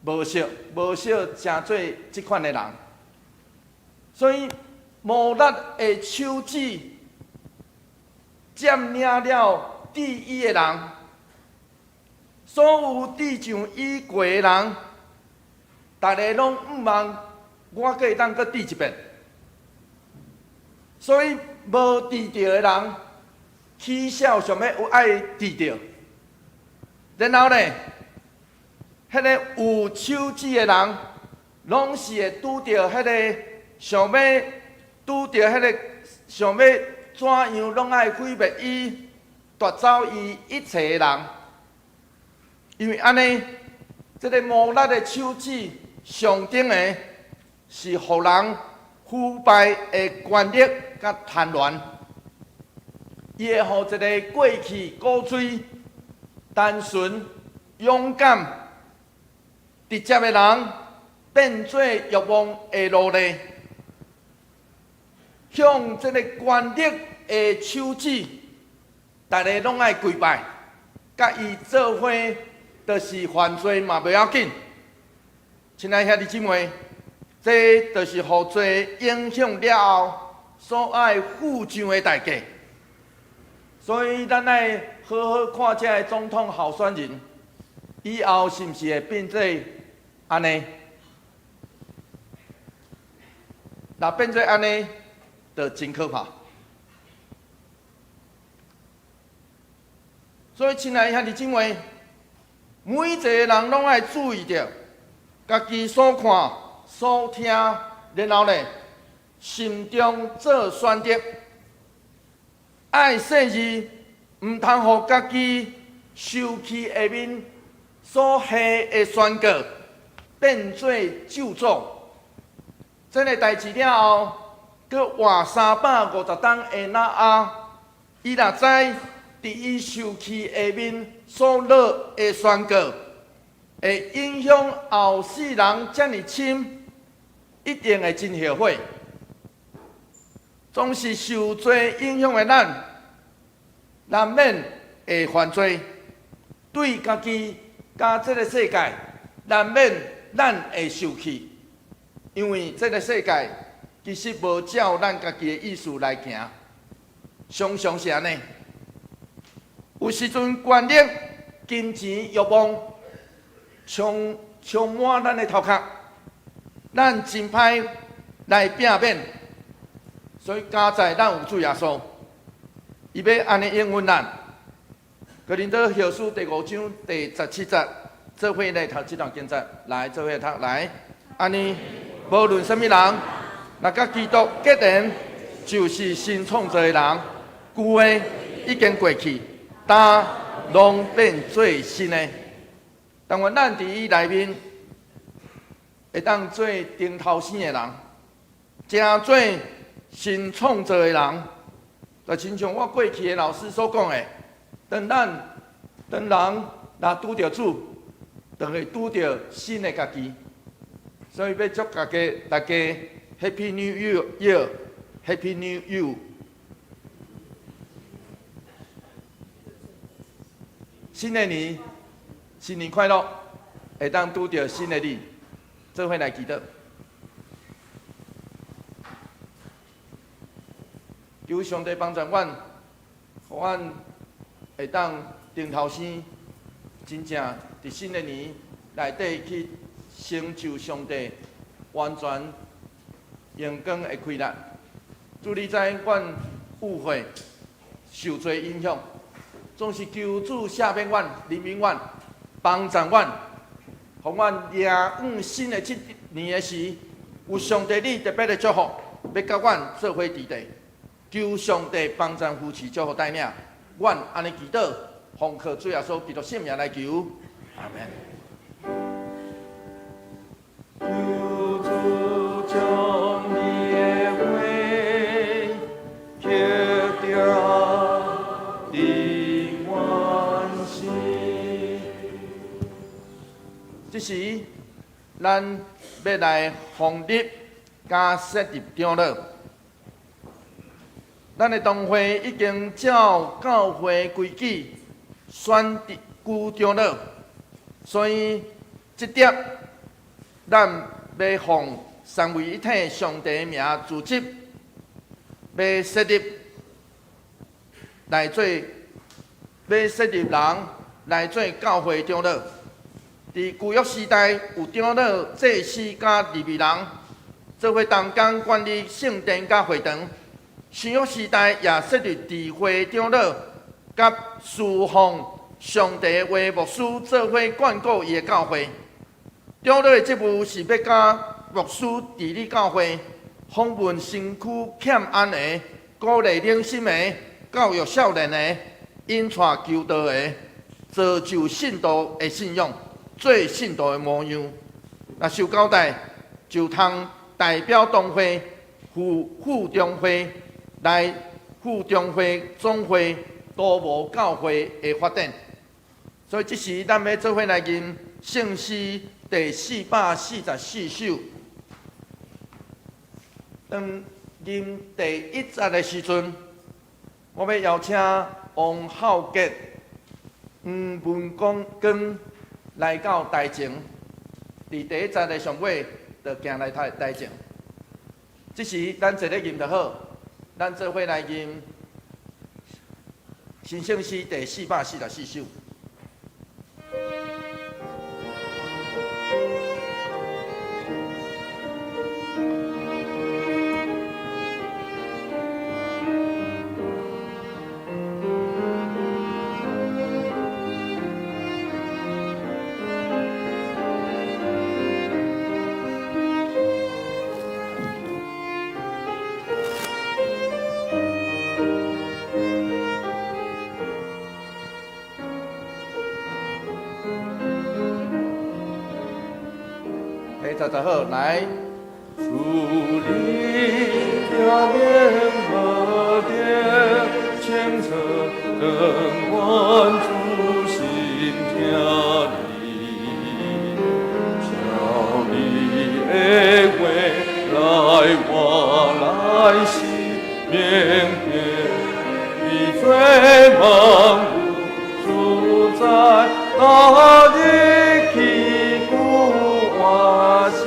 無惜無少成做這款的人。所以，魔力的手指佔領了治伊的人，所有治上伊過的人，逐个攏向望我閣會當閣治一遍。所以，無治著的人，起痟想欲有愛治著。然後呢，彼个有手指的人，攏是會拄著彼个想欲拄著彼个想欲怎樣攏愛毀滅伊、奪走伊一切的人。因為按呢，這个魔力的手指象徵的是予人腐敗的權力佮貪婪，伊會予一个過去鼓吹單純、勇敢、直接的人，變做欲望的奴隸，向這个權力的手指，逐个攏愛跪拜，佮伊做伙，就是犯罪嘛袂要緊。親愛兄弟姊妹，這就是予罪影響了後所愛付上的代價。所以，咱愛好好看這个總統候選人，以後是毋是會變做按呢？若變做按呢，就真可怕。所以，親愛兄弟姊妹，每一個人攏愛注意著，家己所看、所聽，然後呢，心中做選擇，愛細膩，毋通予家己受氣下面所下的宣告變做咒詛。這个代誌了後，閣活350冬的挪亞，伊若知佇伊受氣下面所落的宣告，會影響後世人遮爾深，一定會真後悔。總是受罪影響的咱，難免會犯罪，對家己佮這个世界，難免咱會受氣，因為這个世界其實無照咱家己的意思來行，常常是按呢。有時陣權力、金錢、欲望充充滿咱的頭殼，咱真歹來避免。所以佳哉咱有主耶穌，伊欲按呢應允咱。哥林多後書第五章第17節，做伙來讀這段經節，來做伙讀來。按呢，無論啥物人，若佮基督結連，就是新創造的人，舊的已經過去，呾攏變做新的。但願咱佇伊內面，會當做頂頭生的人，成做新創造的人，就親像我過去的老師所講的，當咱當人若拄著主，就會拄著新的家己。所以欲祝大家 Happy New Year，Happy New You。新的年，新年快樂，會當拄著新的你，做伙來祈禱。求上帝幫助阮，予阮會當重頭生，真正佇新的年內底去成就上帝完全榮光的氣力。主你知阮誤會受罪影響，總是求主赦免阮、憐憫阮、幫助阮，予阮迎向新的這年的時，有上帝你特別的祝福，欲佮阮做伙佇地。求上帝幫助扶持祝福帶領，阮按呢祈禱，奉靠主耶穌基督聖名來求，阿門。求主將你的話刻定佇阮心。這時，咱欲來封立佮設立長老。咱的同會已經照教會規矩選舉長老，所以這點咱欲奉三位一體上帝名組織，欲設立來做，欲設立人來做教會長老。佇舊約時代，有長老、祭司佮利未人，做伙同工管理聖殿佮會堂。新約時代也設立智慧長老，佮侍奉上帝話牧師做伙管顧伊的教會。長老的職務是欲佮牧師治理教會，訪問身軀欠安的、鼓勵靈心的、教育少年的、引帶求道的、造就信徒的信仰、做信徒的模樣。若受交代，就通代表同會赴副中會來副中會總會督謀教會的發展。所以這時咱欲做伙來吟聖詩第444首。當吟第一節的時陣，我欲邀請王浩傑、黃文光來到台前，佇第一節的上尾，就行來台前。這時咱坐咧吟就好，咱做伙來吟新聖詩第444首。第十好，來。主你聽免無定，清澈燈光主心聽你，照你的話來活來死，明辨你最忙主在哪裡去顧我心。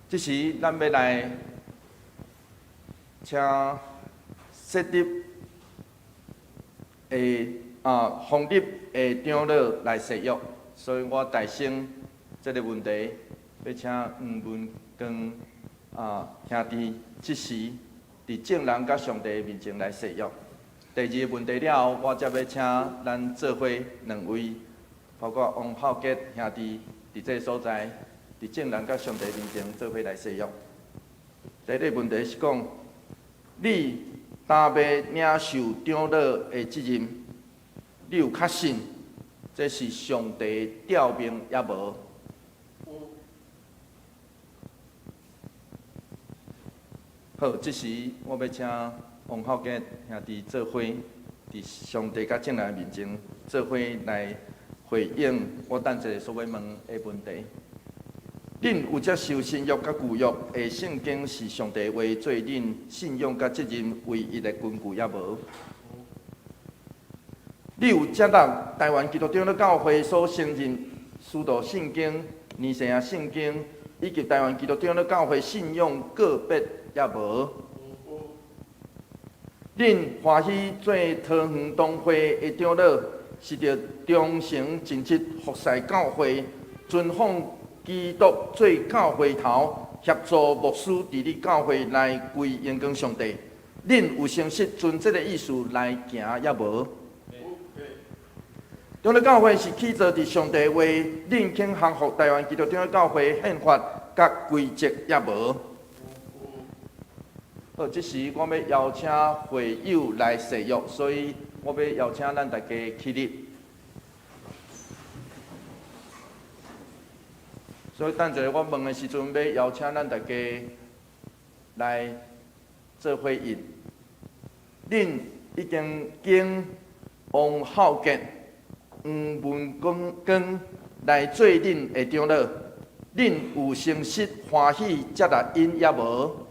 這時，咱欲來請設立的封立的長老來誓約，所以我代先這个問題，欲請黃文光兄弟這時佇眾人佮上帝面前來誓約。第二个問題了後，我才欲請咱做伙兩位，包括王浩傑兄弟佇這个所在，佇眾人佮上帝面前做伙來誓約。第一个問題是講，你擔欲領受長老的責任，你有確信這是上帝召命抑無？有。好，這時我欲請王浩傑兄弟做伙，佇上帝佮眾人面前做伙來回應我等一下所欲問的問題。恁有接受新約佮舊約的聖經是上帝話做恁信仰佮責任唯一的根據抑無？你有接納台灣基督長老教會所承認使徒信經、尼西亞信經以及台灣基督長老教會信仰告別抑無？恁歡喜做桃園堂會的長老，是著忠誠盡職服侍教會，尊奉基督做教會頭，協助牧師佇你教會內歸榮光上帝。恁有誠實遵這个意思來行抑無？長老教會是起造佇上帝話，恁肯降服台灣基督長老教會憲法佮規則抑無？好，這時我欲邀請會友來誓約，所以我欲邀請咱大家起立。所以等一下我問的時陣，欲邀請咱大家來做回應。恁已經經王浩傑、黃文光來做恁的長老，恁有誠實歡喜接納𪜶抑無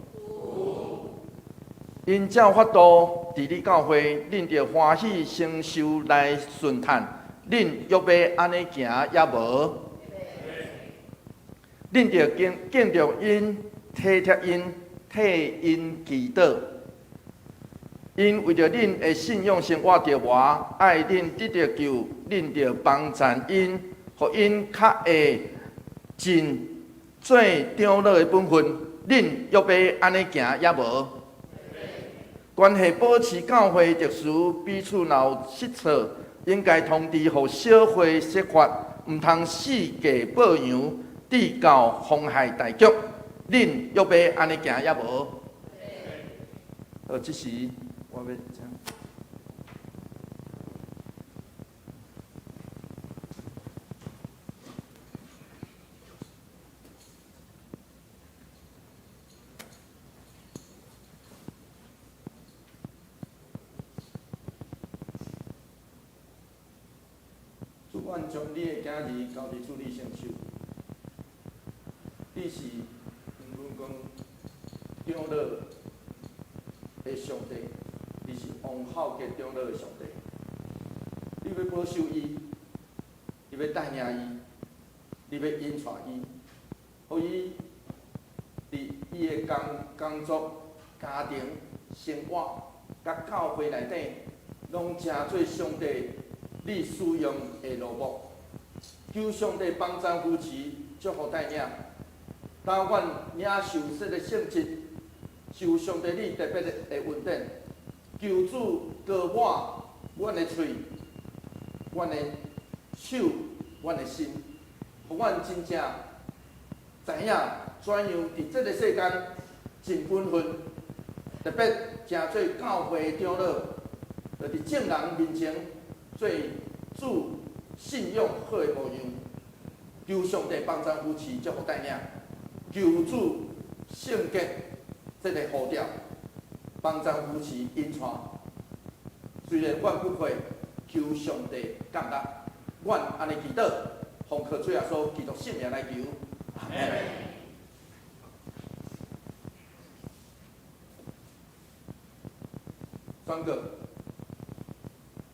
？𪜶照法度佇你教會，恁著歡喜承受來順趁，恁欲欲按呢行抑無？恁著敬敬重𪜶，體貼𪜶，替𪜶祈禱。𪜶為著恁的信仰生活著磨，愛恁得著救，恁著幫贊𪜶，予𪜶較會盡做長老的本分。恁欲欲按呢行抑無？關係保持教會秩序，彼此若有失錯，應該通知予小會釋法，毋通四界報揚，致到妨害大局。恁欲欲按呢行抑無？好，這時我欲請。主，阮將你的囝兒交佇主你聖手，你是黃文光長老的上帝，你是王浩傑長老的上帝。你欲保守伊，你欲帶領伊，你欲引帶伊，予伊佇伊的工作、家庭、生活、佮教會內底，攏成做上帝你使用的奴僕。求上帝幫贊扶持，祝福帶領。當阮領受這个聖職，受上帝你特別的恩典，求主膏抹阮的喙、阮的手、阮的心，予阮真正知影怎樣佇這个世間盡本分，特別成做教會的長老，就佇眾人面前做主信仰好的模樣。求上帝幫贊扶持，祝福帶領。求主聖潔這个呼召，幫贊扶持引帶。雖然阮不配，求上帝感恩。阮按呢祈禱，奉靠主耶穌基督聖名來求。阿們。宣告，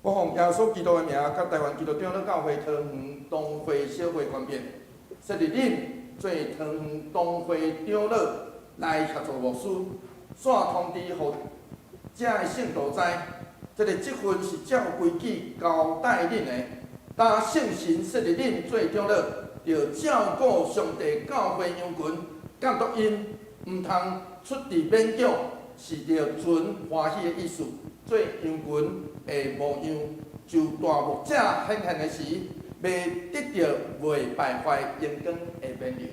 我奉耶穌基督的名，佮台灣基督長老教會桃園堂會小會權柄，設立恁做桃園堂會長老來協助牧師，煞通知予遮的聖徒知，這个職分是照規矩交代恁的。當聖神設立恁做長老，著照顧上帝教會羊群，監督𪜶，毋通出佇勉強，是著存歡喜的意思，做羊群的模樣。就大牧者顯現的時，袂得著袂敗壞榮光的冕旒。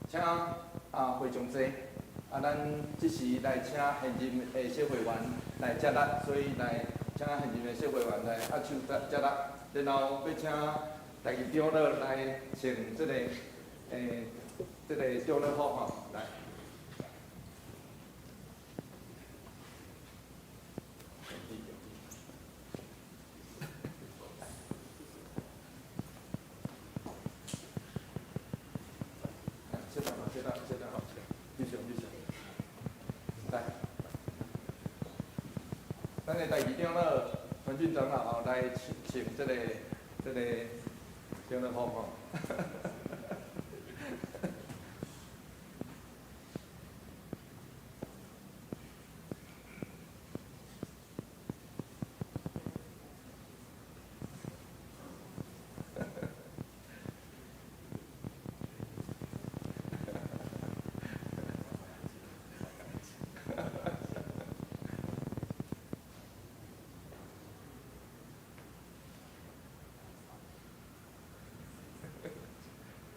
請啊會長坐，啊咱這時來請現任的小會員來接力，所以來請現任的小會員來握手接接力，然後欲請台語長老來穿這个長老服吼，來。咱的第二長老傳俊長老吼來穿這個長老服吼。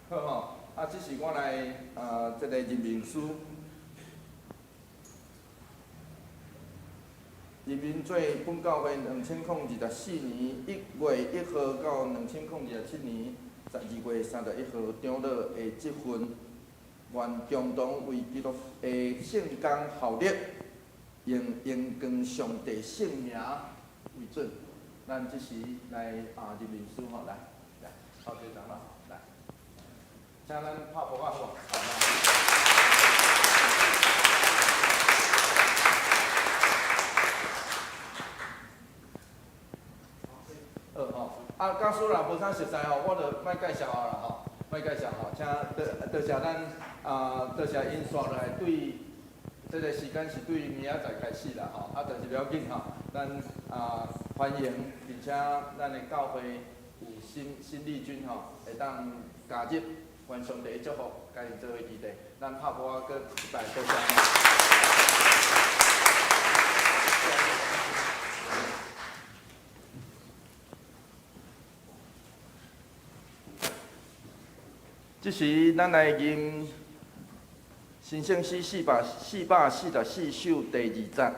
好吼，啊，這是我來啊，這個任命書，任命做本教會2024年1月1號到2027年12月31號長老的職分，願共同為基督的聖工效力，用榮光上帝聖名為準。咱這時來啊任命書吼，來來，好，這長老。請咱拍噗仔好無？好，吼，啊，假使若無啥熟似吼，我就莫介紹啊啦吼，莫介紹吼，請多多謝咱啊，多謝𪜶紲落來對，這個時間是對明仔載開始啦吼，啊，但是袂要緊吼，咱啊歡迎，而且咱的教會有新新力軍吼，會當加入。願上帝祝福，共𪜶做伙基地，咱拍噗仔閣一擺多謝。這時，咱來吟新聖詩444首第二節。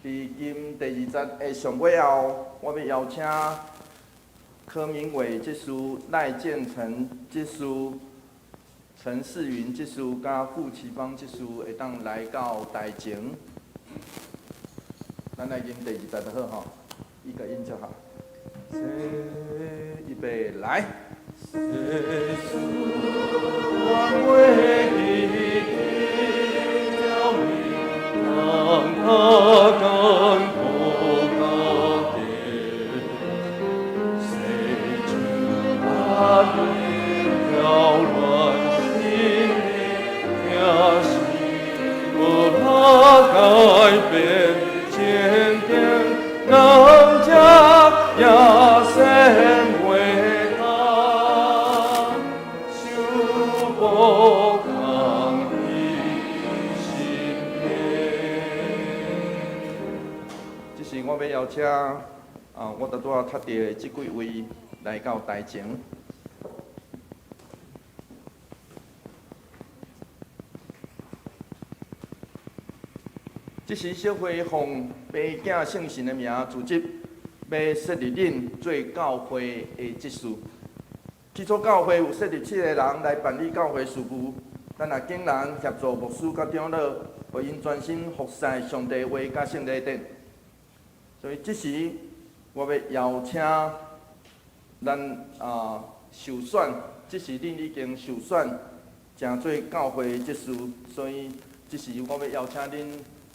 佇吟第二節的上尾後，我欲邀請柯明偉執事、賴建成執事、陳世雲執事、佮傅奇邦執事會當來到台前。咱來吟第二節就好吼，伊共𪜶就好。預備來。世事萬為的教命，當他更不高誰知阿飄亂心靈，聽是無法改變，堅定人家也身為他，修補抗議心邊。這是我欲邀請啊，我拄仔讀著的這幾位來到台前。這時小會奉爸囝聖神的名，組織欲設立恁做教會的執事。起初教會有設立7個人來辦理教會事務，咱也竟然協助牧師佮長老，予𪜶專心服侍上帝話佮聖禮典。所以這時我欲邀請咱啊受選，這是恁已經受選成做教會執事，所以這時我欲邀請恁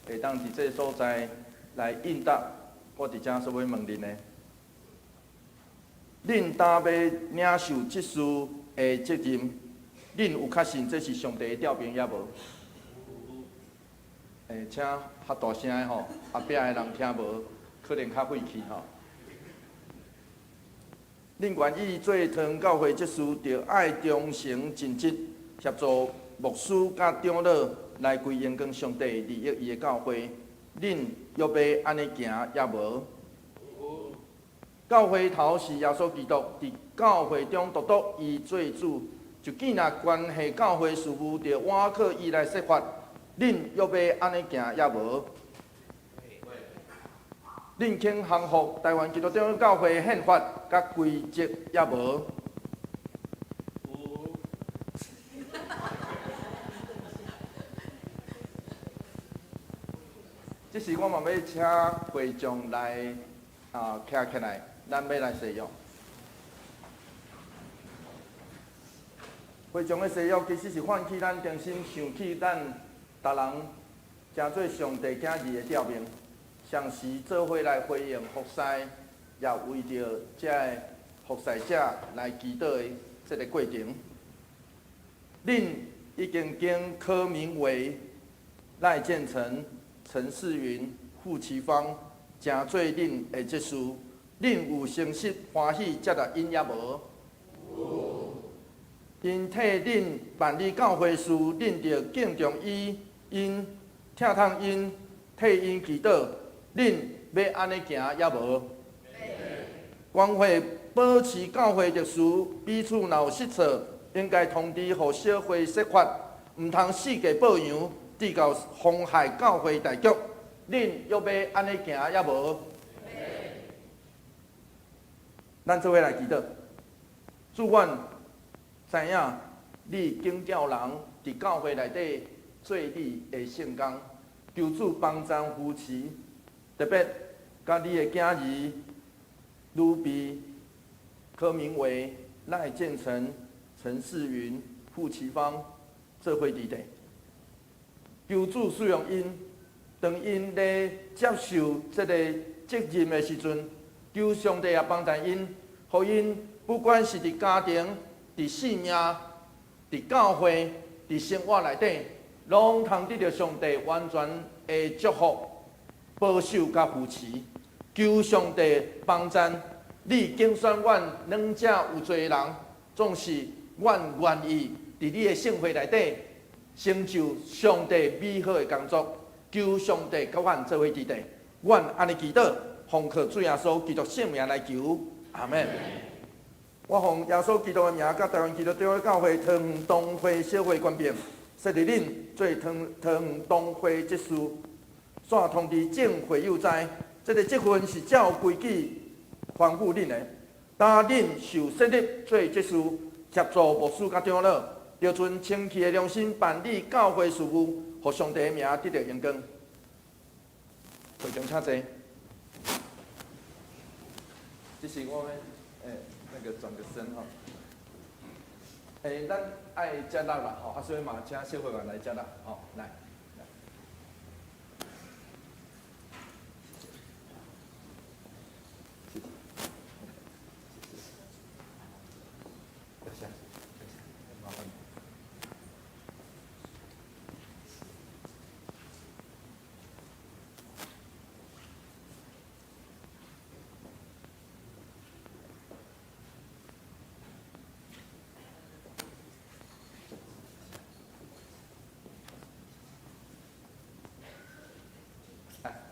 會當佇這個所在來應答我佇遮所欲問恁的。恁擔欲領受執事的責任，恁有確信這是上帝的調兵抑無？請較大聲的吼，後壁的人聽無，可能較費氣吼。恁願意做桃園教會執事，著愛忠誠盡職，協助牧師佮長老來歸榮光上帝，利益伊的教會。恁欲欲按呢行抑無？教會頭是耶穌基督，佇教會中獨獨伊做主。就見若關係教會事務，著倚靠伊來設法。恁欲欲按呢行抑無？恁肯降服台灣基督長老教會的憲法佮規則抑無？這時我嘛欲請會眾來啊徛起來，咱欲來誓約。會眾的誓約其實是喚起咱重新想起咱逐人成做上帝囝兒的召命。相時做伙來回應服侍，也為著這个服侍者來祈禱的這个過程。恁已經經柯明偉、賴建成、陳世雲、傅其芳，成做恁的執事，恁有誠實歡喜接納𪜶抑無？有。𪜶替恁辦理教會事，恁著敬重伊，𪜶疼痛𪜶，替𪜶祈禱，恁欲按呢行抑無？管會保持教會秩序，彼此若有失錯，應該通知予小會釋法，毋通四界報揚，致到妨害教會大局。恁欲按呢行抑無？咱做伙來祈禱，主，阮知影你揀召人佇教會內底做你的聖工，求主幫贊扶持，特別佮你的囝兒呂比、柯明偉、賴建成、陳世雲、傅其芳做伙佇咧，求主使用𪜶，當𪜶咧接受這个責任的時陣，求上帝也幫助𪜶，予𪜶不管是佇家庭、佇性命、佇教會、佇生活內底，攏通得著上帝完全的祝福、保守佮扶持。求上帝幫贊你揀選阮兩者有罪的人，總是阮願意佇你的聖會內底成就上帝美好的工作。求上帝佮阮做伙佇咧，阮按呢祈禱，奉靠主耶穌基督聖名來求，阿們。我奉耶穌基督的名，佮台灣基督長老教會桃園東會小會權柄，設立恁做桃園東會執事，煞通知眾會友知，這个職分是照規矩吩咐恁的。當恁受設立做執事，協助牧師佮長老，著存清氣的良心辦理教會事務，予上帝的名得著榮光。會長請坐。這是我們那個轉個身吼。咱愛接納啦吼，啊，所以嘛，請小會員來接納吼，來。謝謝。多謝，多謝，麻煩。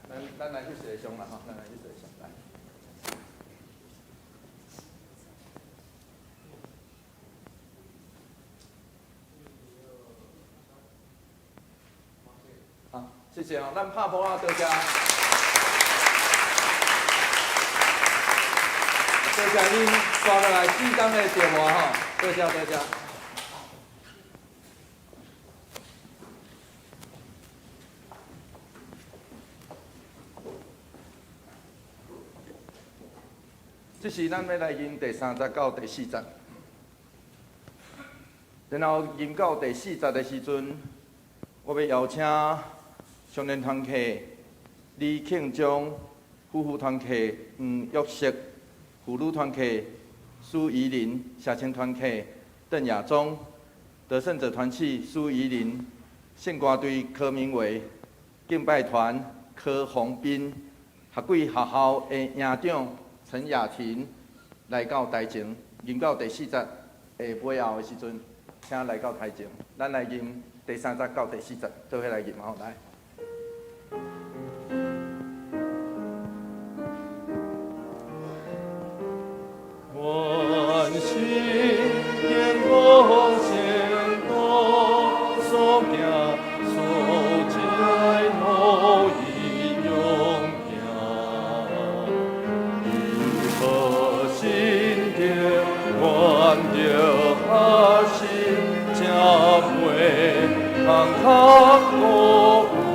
來，咱來翕一個相啦吼，咱來翕一個相來。好，謝謝哦，咱拍噗仔多謝，多謝恁刷落來四工的電話吼，多謝多謝。這是咱欲來吟第三節到第四節，然後吟到第四節的時陣，我欲邀請少年團契李慶忠、夫婦團契黃玉石、婦女團契蘇怡林、社青團契鄧亞忠、得勝者團契蘇怡林、聖歌隊柯明偉、敬拜團柯宏斌、學貴學校的營長陳雅婷來到台前，吟到第四節的尾後的時陣，請來到台前，咱來吟第三節到第四節，做伙來吟吼，來。願心堅固前途，所行所食路伊勇行，伊好心着愿着学习，才袂空空孤。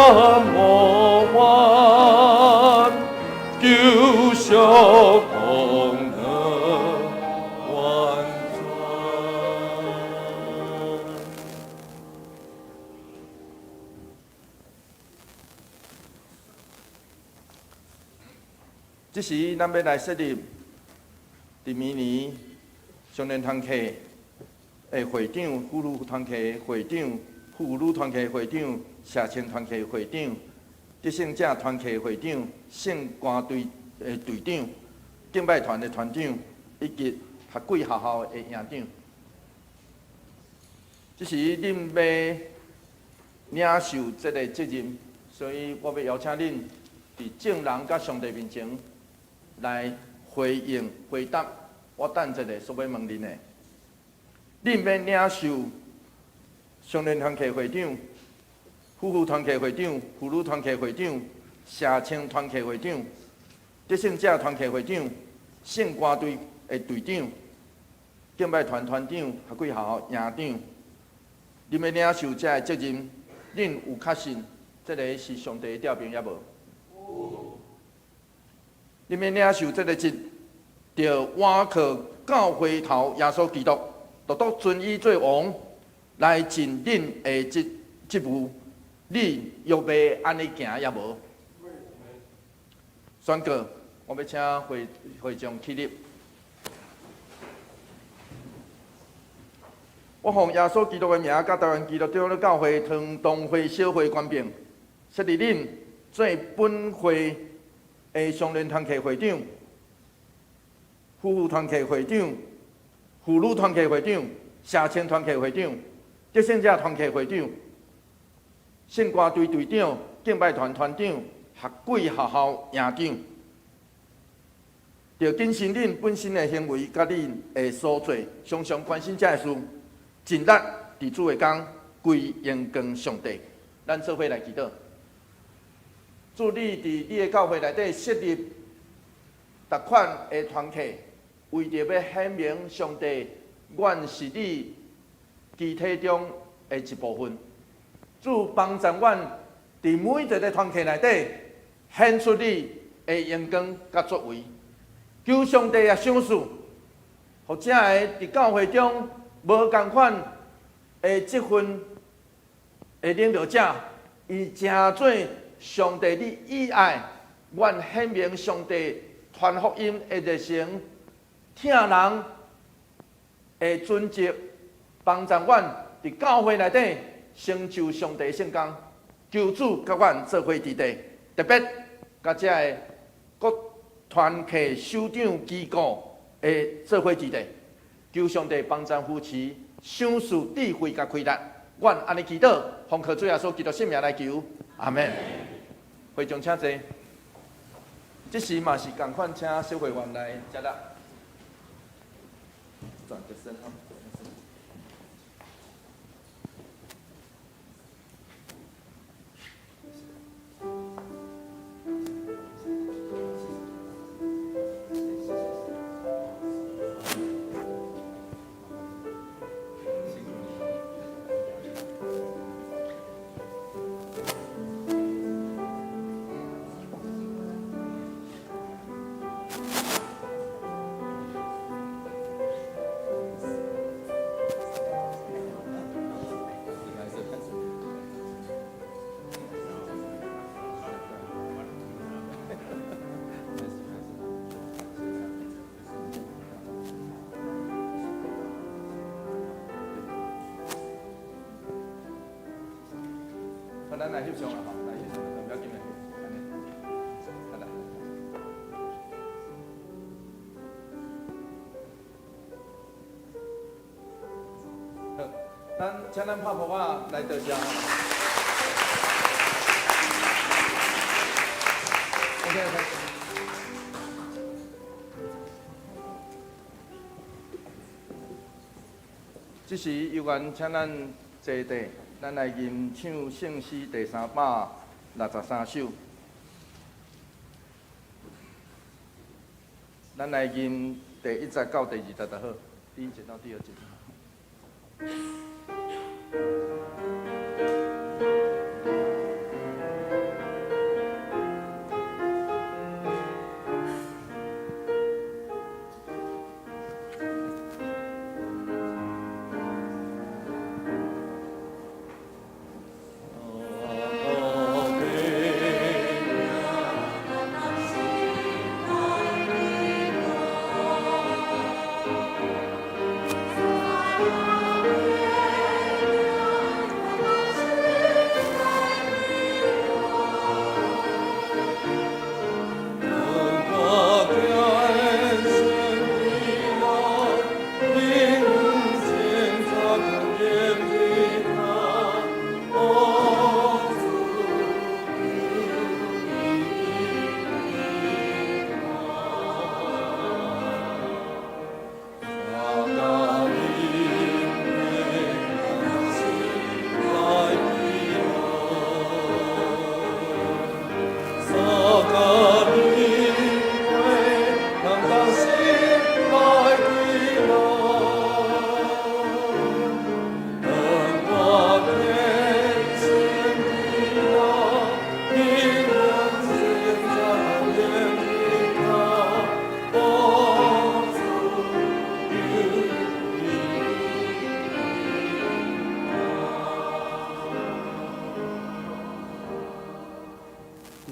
無還，救贖功德完全。這時，咱欲來設立佇明年少年團契的會長、婦女團契會長、婦女團契會長、社青團契會長、得勝者團契會長、聖歌隊的隊長、敬拜團的團長，以及學貴學校的營長。這時，恁欲領受這个責任，所以我欲邀請恁佇眾人佮上帝面前來回應、回答我等一下所欲問恁的。恁欲領受少年團契會長、夫婦團契會長、婦女團契會長、社青團契會長、得勝者團契會長、聖歌隊的隊長、敬拜團團長、學貴學校營長，恁欲領受這个責任，恁有確信這个是上帝的調兵抑無？恁欲領受這个職，著倚靠教會頭耶穌基督，獨獨尊伊做王，來盡恁的職務。你欲欲按呢行抑無？宣告，我欲請會會長起立。我奉耶穌基督的名，佮台灣基督長老教會長東會小會權柄，設立恁做本會的少年團契會長、夫婦團契會長、婦女團契會長、社青團契會長、得勝者團契會長、聖歌隊隊長、敬拜團團長、學貴學校營長。著謹慎恁本身的行為，佮恁的所做，常常關心這个事，盡力佇主的工，歸榮光上帝。咱做伙來祈禱。主，你佇你的教會內底設立逐款的團契，為著欲顯明上帝，阮是你肢體中的一部分。主幫助阮佇每一个團契內底顯出你的榮光佮作為。求上帝也賞賜，予這个佇教會中無仝款的職份的領導者，伊成做上帝你喜愛，阮顯明上帝傳福音的熱誠，疼人的準則，幫助阮佇教會內底成就上帝聖工。求主佮阮做伙佇地，特別佮這个各團契首長機構的做伙佇地，求上帝幫助扶持，賞賜智慧佮開力。阮按呢祈禱，奉靠主耶穌基督聖名來求，阿們。會長請坐。這時嘛是仝款，請小會員來接力。轉個身吼。咱來翕相啦吼，來翕相，毋要緊的，按呢，來。好，咱請咱拍噗仔來多謝。OK OK。這時有緣請咱坐地。咱來吟唱聖詩第363首。咱來吟第一節到第二節就好，第一節到第二節。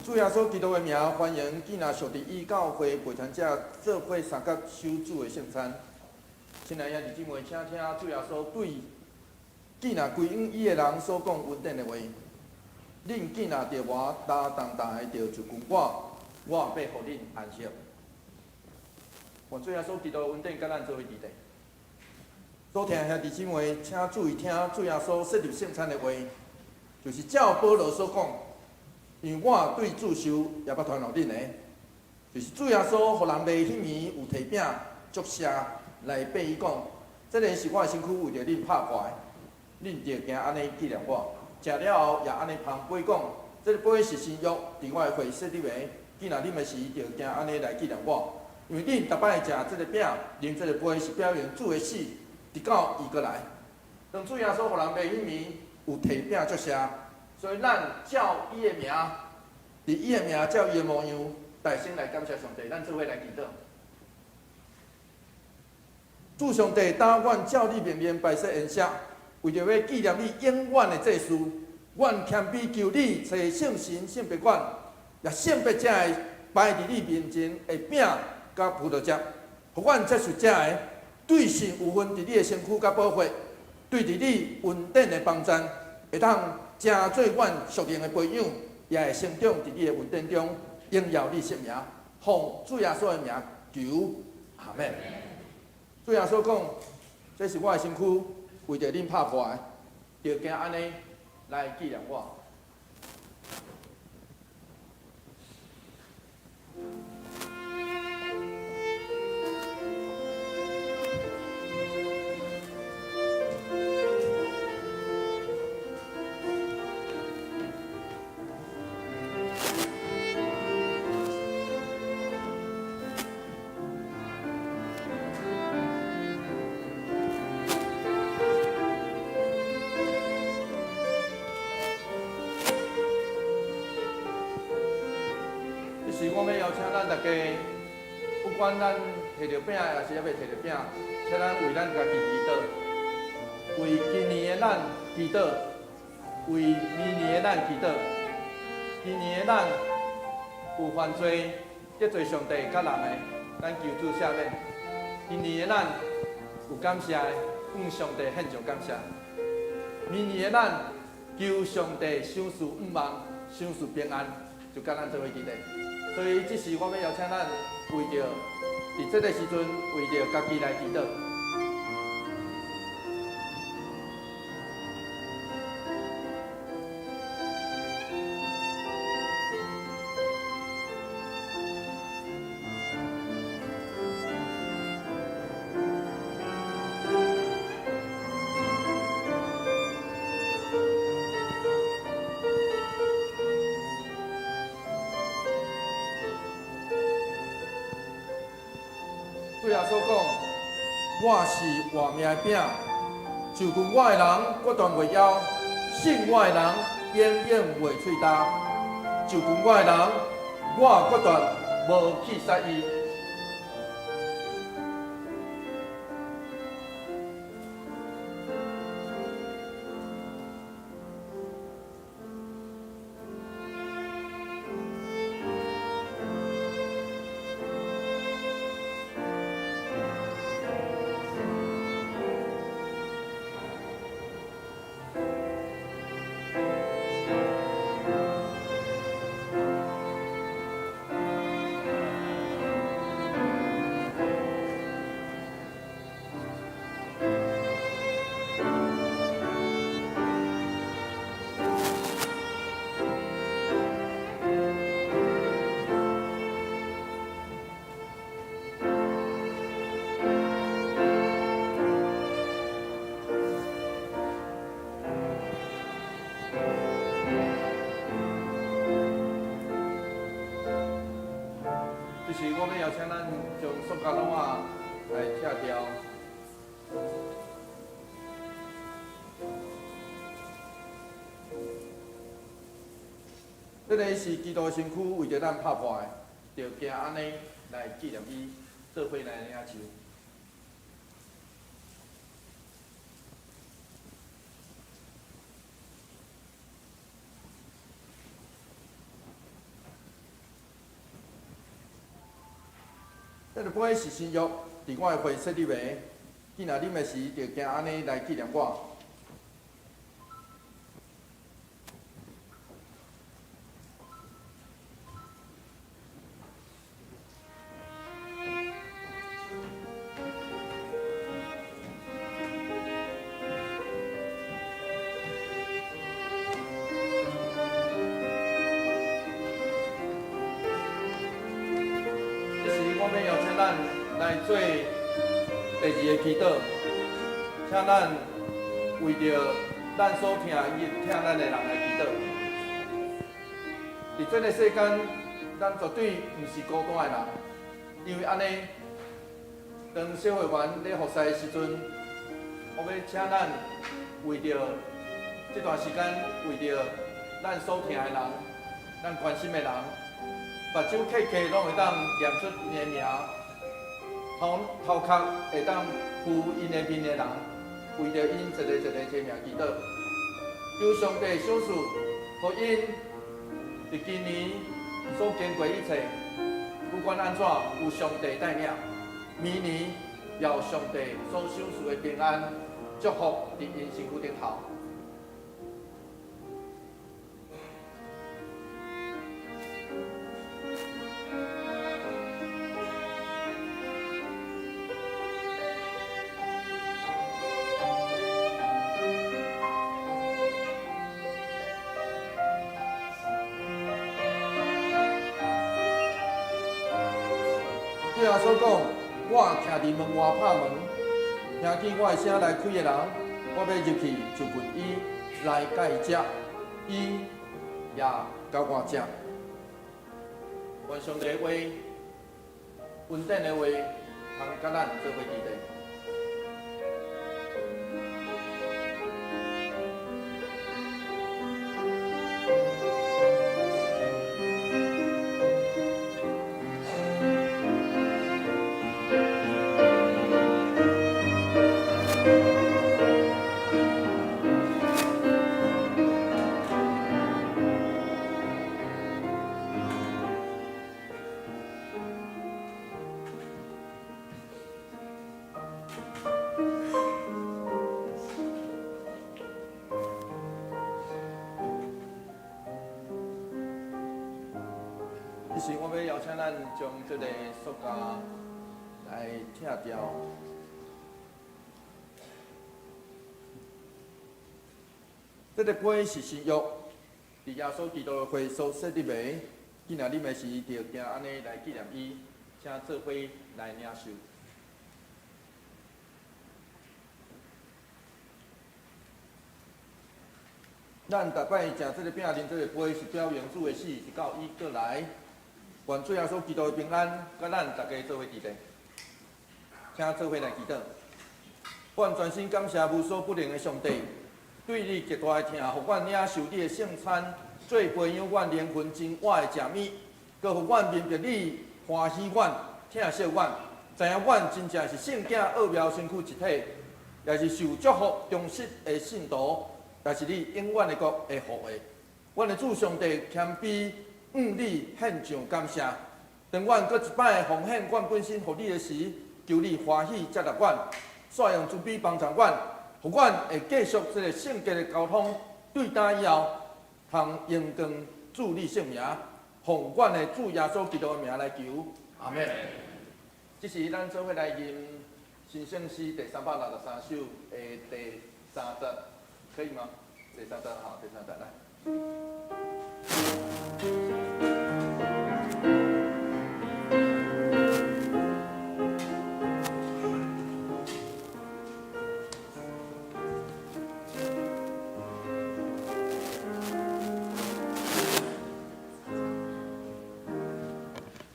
主耶穌基督的名，歡迎囝仔屬佇伊教會陪團者做伙相佮守主的聖餐。親愛的兄弟姊妹，請聽主耶穌對囝仔歸向伊的人所講恩典的話。恁囝若著我擔重擔的，著就近我，我欲予恁安息。願主耶穌基督的恩典佮咱做伙佇咧。所聽的兄弟姊妹，請注意聽主耶穌設立聖餐的話，就是照保羅所講，因為我對主受也捌傳予恁的，就是主耶穌予人賣彼暝有提餅祝謝來擘伊講，這个是我的身軀為著恁拍破的，恁著行按呢紀念我。食了後也按呢捧杯講，這个杯是新約，佇我的血設立的，囝若啉的時，著行按呢來紀念我。因為恁逐擺食這个餅，啉這个杯，是表明主的死，直到伊閣來。當主耶穌予人賣彼暝有提餅祝謝，所以咱照伊的名，佇伊的名照伊的模樣，大聲來感謝上帝。咱做伙來祈禱。主上帝，當阮照你命令擺設筵席，為著欲紀念你永遠的祭司，阮謙卑求你差聖神聖別阮，也聖別這个擺佇你面前的餅佮葡萄汁，予阮接受這个對神有份佇你的身軀佮寶血，對佇你恩典的幫贊，會當成做阮屬靈的培養，也會成長佇你的恩典中，榮耀你聖名，奉主耶穌的名求，阿們。主耶穌講：這是我的身軀，為著恁拍破的，著行按呢來紀念我。這時我欲邀請咱大家，不管咱提著餅抑是猶未提著餅，請咱為咱家己祈禱，為今年的咱祈禱，為明年的咱祈禱。今年的咱有犯罪得罪上帝佮人的，咱求主赦免。今年的咱有感謝的，向上帝獻上感謝。明年的咱求上帝賞賜願望，賞賜平安，就佮咱做伙佇咧。所以，這時我欲邀請咱為著佇這个時陣，為著家己來祈禱。主耶穌講：我是活命的餅，就近我的人決斷袂枵，信我的人永遠袂喙焦。就近我的人，我決斷無棄殺伊。這時我欲邀請咱將塑膠籠仔來拆掉。這个是基督的身軀為著咱拍破的，著行按呢來紀念伊，做伙來領受。這个杯是新約，佇我的血設立的。既若啉的時，就行按呢來紀念我。這時，我欲邀請咱來做第二个祈禱，請咱為著咱所疼伊疼咱的人來祈禱。佇這个世間，咱絕對毋是孤單的人，因為按呢，當小會員咧服侍的時陣，我欲請咱為著這段時間，為著咱所疼的人，咱關心的人，目睭瞌瞌攏會當念出𪜶的名，頭頭殼會當浮𪜶的面的人，為著𪜶一个一個提名祈禱，求上帝賞賜，予𪜶佇今年所經過一切，不管按怎，有上帝帶領，明年也有上帝所賞賜的平安祝福佇𪜶身軀頂頭。主耶穌講：我徛佇門外拍門，聽見我的聲來開的人，我欲入去就近伊來佮伊食，伊也佮我食。願上帝的話，恩典的話，通佮咱做伙佇咧。這時，我欲邀請咱將這个束架來拆掉。這个杯是新約，佇耶穌基督的血所設立的。既若啉的時，就行按呢來紀念伊，請做伙來領受。咱逐擺食這个餅、啉這個杯，是表明主的死，直到伊閣來。願主耶穌基督的平安，佮咱逐家做伙佇咧，請做伙來祈禱。阮全心感謝無所不能的上帝，對你極大的疼，予阮領受你的聖餐，做培養阮靈魂真活的食物，閣予阮明白你歡喜阮、疼惜阮，知影阮真正是聖囝奧妙身軀一體，也是受祝福忠實的信徒，也是你永遠的國的後裔。阮的主上帝謙卑。向你獻上感謝。當阮閣一擺奉獻阮本身予你的時，求你歡喜接納阮，煞用慈悲幫助阮，予阮會繼續這个聖潔的交通，對今以後，通榮光主你聖名，奉阮的主耶穌基督的名來求，阿們。這時咱做伙來吟新聖詩第363首的第三節，可以嗎？第三節，好，第三節來。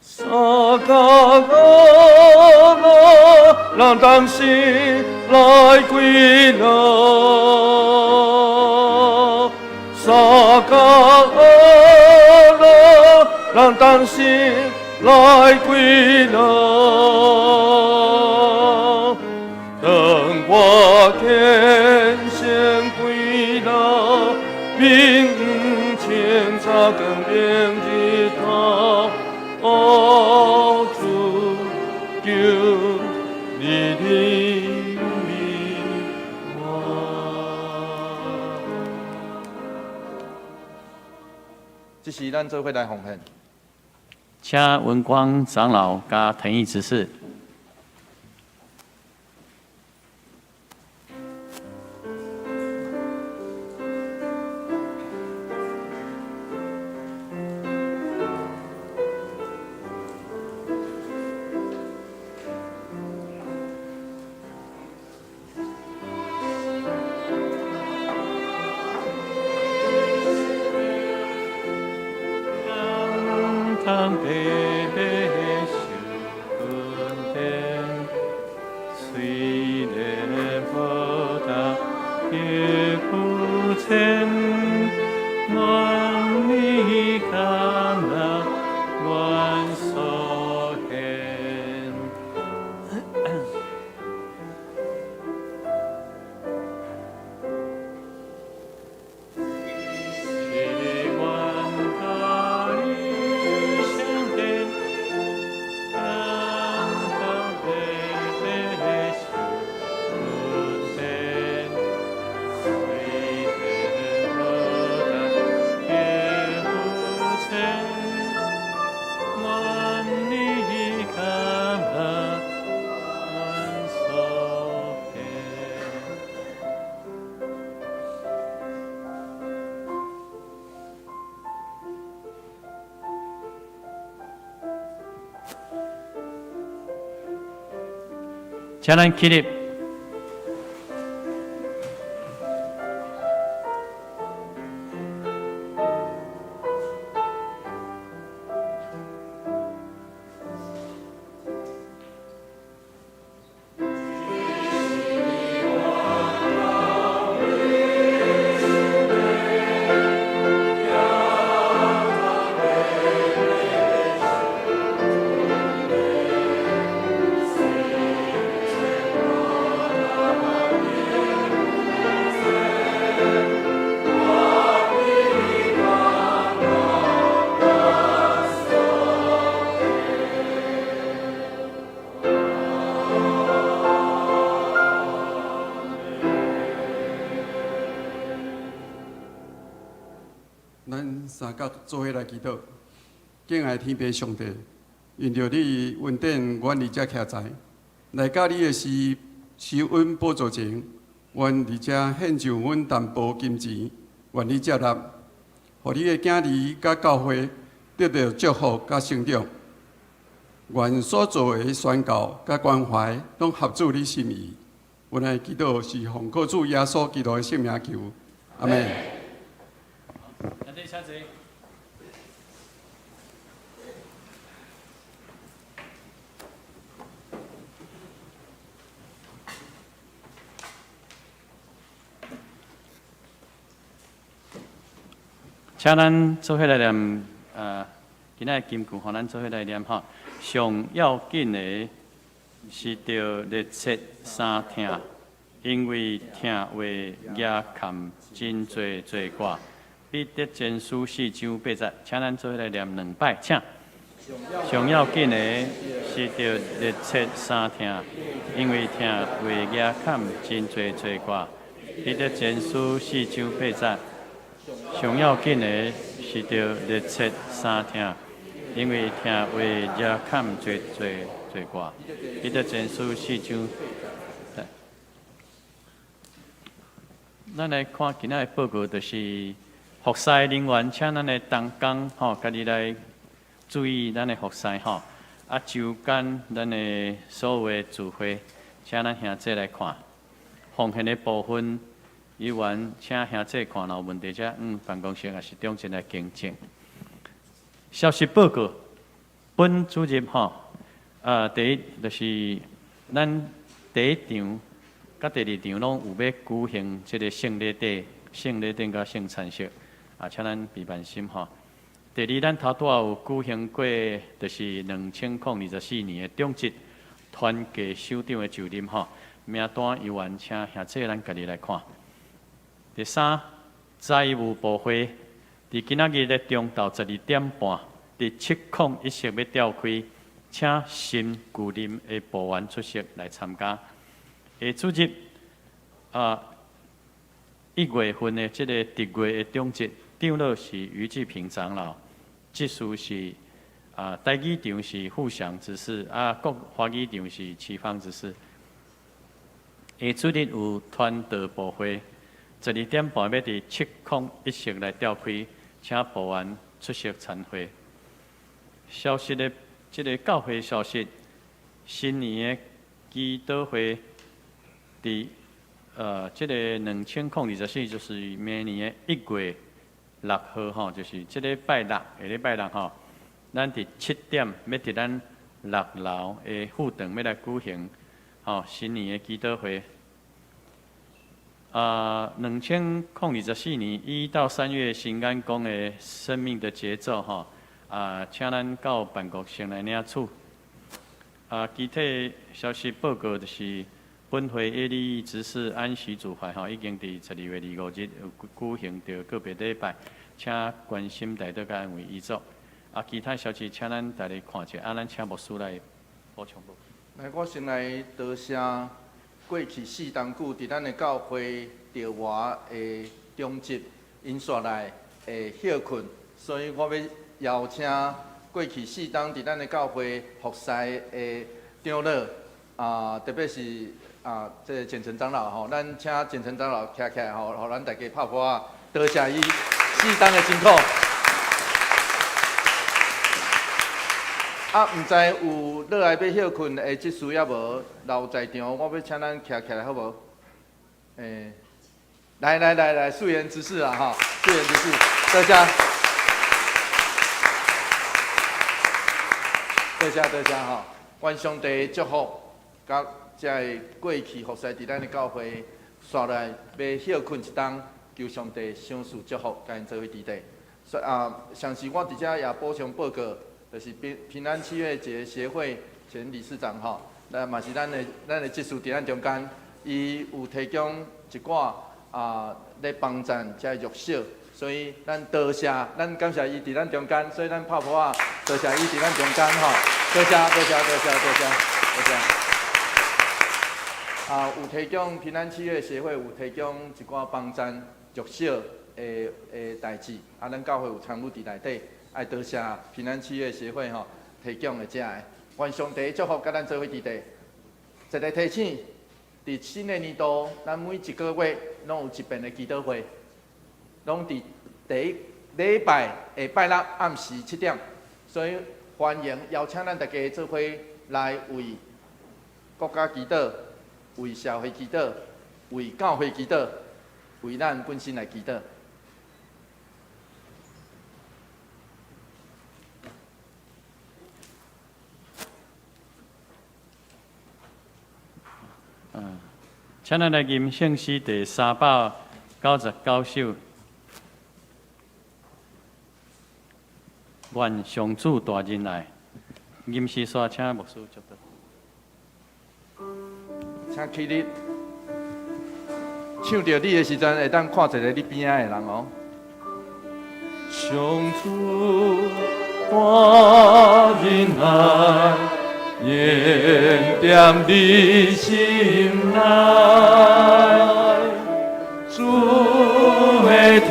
相共阿羅，人同心來歸樂。相共阿羅，人同心來歸樂。當我虔誠歸樂，明清早光明日頭。哦，主，求你怜悯我。这是咱做伙來奉獻。請文光長老佮滕毅執事。當白白受恩典，雖然無答也不淺，願你接納阮所獻。是阮佮你相連，當當白白受恩典，雖然無答也不淺，願你接納阮所獻。請咱起立。咱三角做伙來祈禱，敬愛天父上帝，因著你恩典，阮佇遮徛在，來到你的施恩寶座前，阮佇遮獻上阮淡薄金錢，願你接納，予你的囝兒佮教會得著祝福佮成長。願所做的宣告佮關懷，攏合主你心意。阮的祈禱是奉靠主耶穌基督的聖名求，阿們。請坐，請坐。請咱做伙來念，今仔的金句，予咱做伙來念吼。上要緊的是著熱切三疼，因為疼話額坎真濟罪過。彼得前書四章八節，請咱做伙來念兩擺，請。上要緊的是著熱切三疼，因為疼話額坎真濟罪過。彼得前書四章八節。上要緊的是著熱切三疼，因為疼話額坎真濟罪過。彼得前書四章。咱來看今仔的報告，就是服侍人員，請咱的同工吼，家己來注意咱的服侍吼。啊，周間咱的所有的聚會，請咱兄弟來看奉獻的部分。委員請兄弟看，若有問題才辦公室抑是中正來更正。消息報告，本主任吼，第一就是咱第一場佮第二場攏有欲舉行這個聖禮典、聖禮典佮聖餐式，啊，請咱備萬心吼。第二，咱頭拄仔有舉行過，就是2024年的長執團契首長的就任吼，名單委員請兄弟咱家己來看。第三，財務部會佇今仔日的中晝12點半，佇701室欲召開，請新舊任的部員出席來參加。下主日啊，1月份的這个特月的長執，長老是余志平長老，執事是啊，台語場是傅祥執事，啊，國華語場是齊芳執事。下主日有傳道部會，12點半欲佇701室來召開，請部員出席參會。消息的這个教會消息，新年的祈禱會佇這个2024，就是明年的1月6號吼，就是這禮拜六，下禮拜六吼，咱佇7點欲佇咱6樓的副堂欲來舉行吼新年的祈禱會。啊，2024年1到3月新眼光的生命的節奏吼，啊，請咱到辦公室來領取。啊，其他消息報告就是本會耶利執事安息主懷吼，已經佇12月25日有舉行著告別禮拜，請關心代禱佮安慰遺族。啊，其他消息請咱大家看者，啊，咱請牧師來補充。來，我先來多謝過去4冬久，佇咱的教會著我的長執，𪜶煞來會歇睏，所以我欲邀請過去4冬佇咱的教會服侍的長老，啊，特別是啊，這个簡成長老吼，咱請簡成長老徛起來吼，予咱大家拍噗仔，多謝伊4冬的辛苦。啊，毋知有落來欲歇睏的執事猶無留在場，我欲請咱徛起來好無？欸，來來來來，素顏執事啊吼，素顏執事，多謝，多謝多謝吼，願上帝祝福，佮這个過去服侍佇咱的教會，煞來欲歇睏一冬，求上帝賞賜祝福，共𪜶做伙佇底。所以啊，上次我佇遮也補充報告。就是平平安七月節協會前理事長吼，那嘛是咱的執事佇咱中間，伊有提供一寡啊咧幫贊遮弱小，所以咱多謝，咱感謝伊佇咱中間，所以咱拍噗仔，多謝伊佇咱中間吼，多謝多謝多謝多謝多謝。啊，有提供平安七月協會有提供一寡幫贊弱小的代誌，啊，咱教會有參與佇內底。愛多謝平安七月協會吼提供的這个，願上帝祝福佮咱做伙佇底。一个提醒，佇新的年度，咱每一个月攏有一遍的祈禱會，攏佇第一禮拜下拜六暗時7點，所以歡迎邀請咱大家做伙來為國家祈禱，為社會祈禱，為教會祈禱，為咱本身來祈禱。請咱來吟聖詩第399首。願上主大仁愛，吟詩煞請牧師祝禱。請起立。唱著你的時陣，會當看一个你邊仔的人哦。上主大仁愛，恩典你心內，主的疼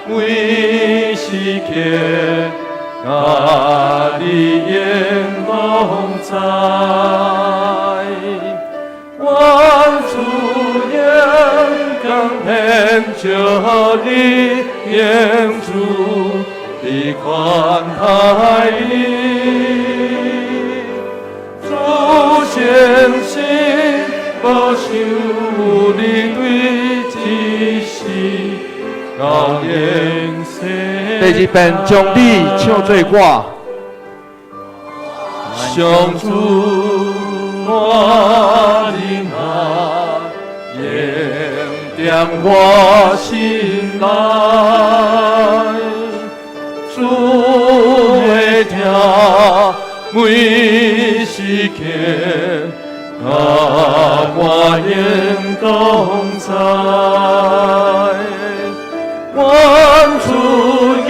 每時刻，佮你永同在。願主榮光遍照你，永住的寬待你。主相信保守你對這世到永世。第二遍將你唱做我。上主大仁愛，恩典我心內，主的疼每時刻，佮我永同在。願主榮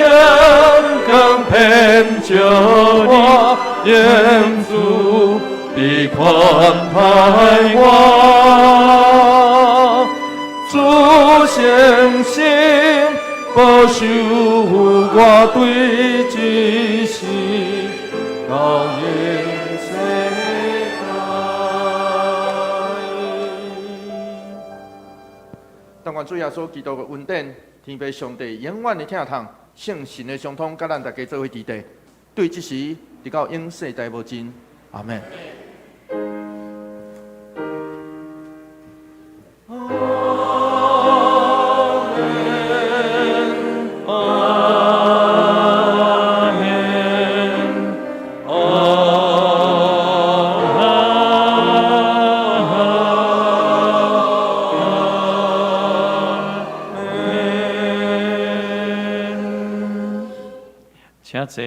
光遍照我，愿主的宽待我，主相信保守我对这世到永世代。但愿主耶稣基督的恩典，天父上帝永远的疼痛，圣神的相通，佮咱大家做伙伫地，对这时直到永世代无尽。阿门。阿门，阿门，阿门。请坐。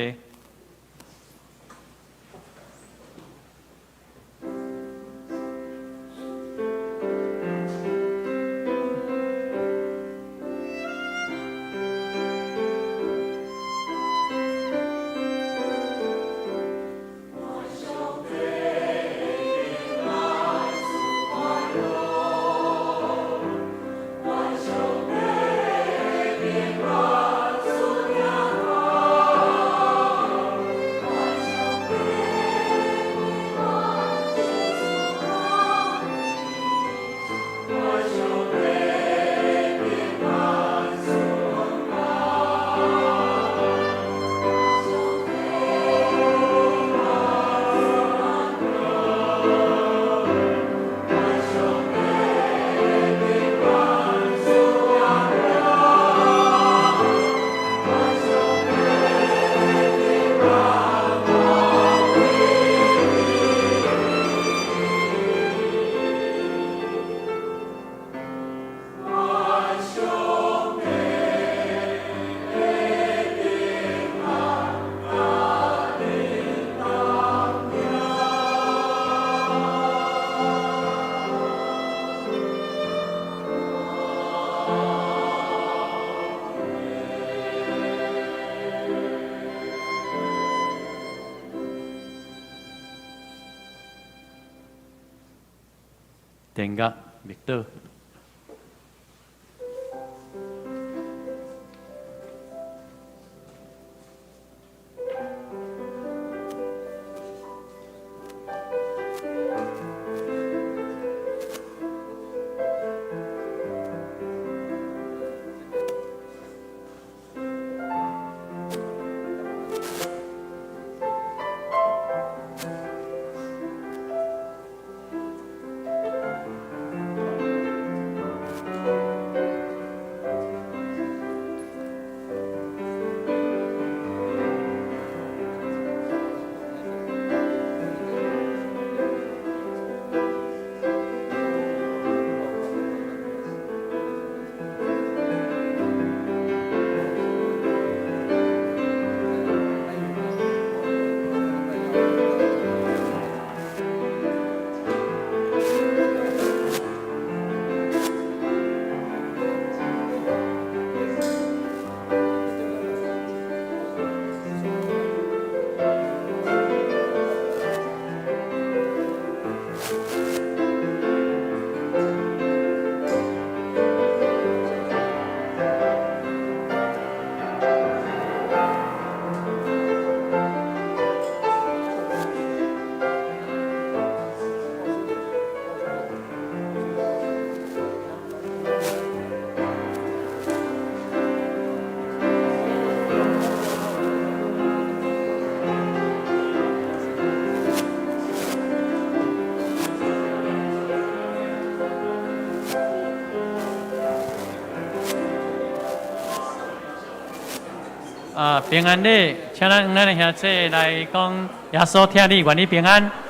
殿乐默祷。啊，平安日，請咱咱的兄弟來講，耶穌疼你，願你平安。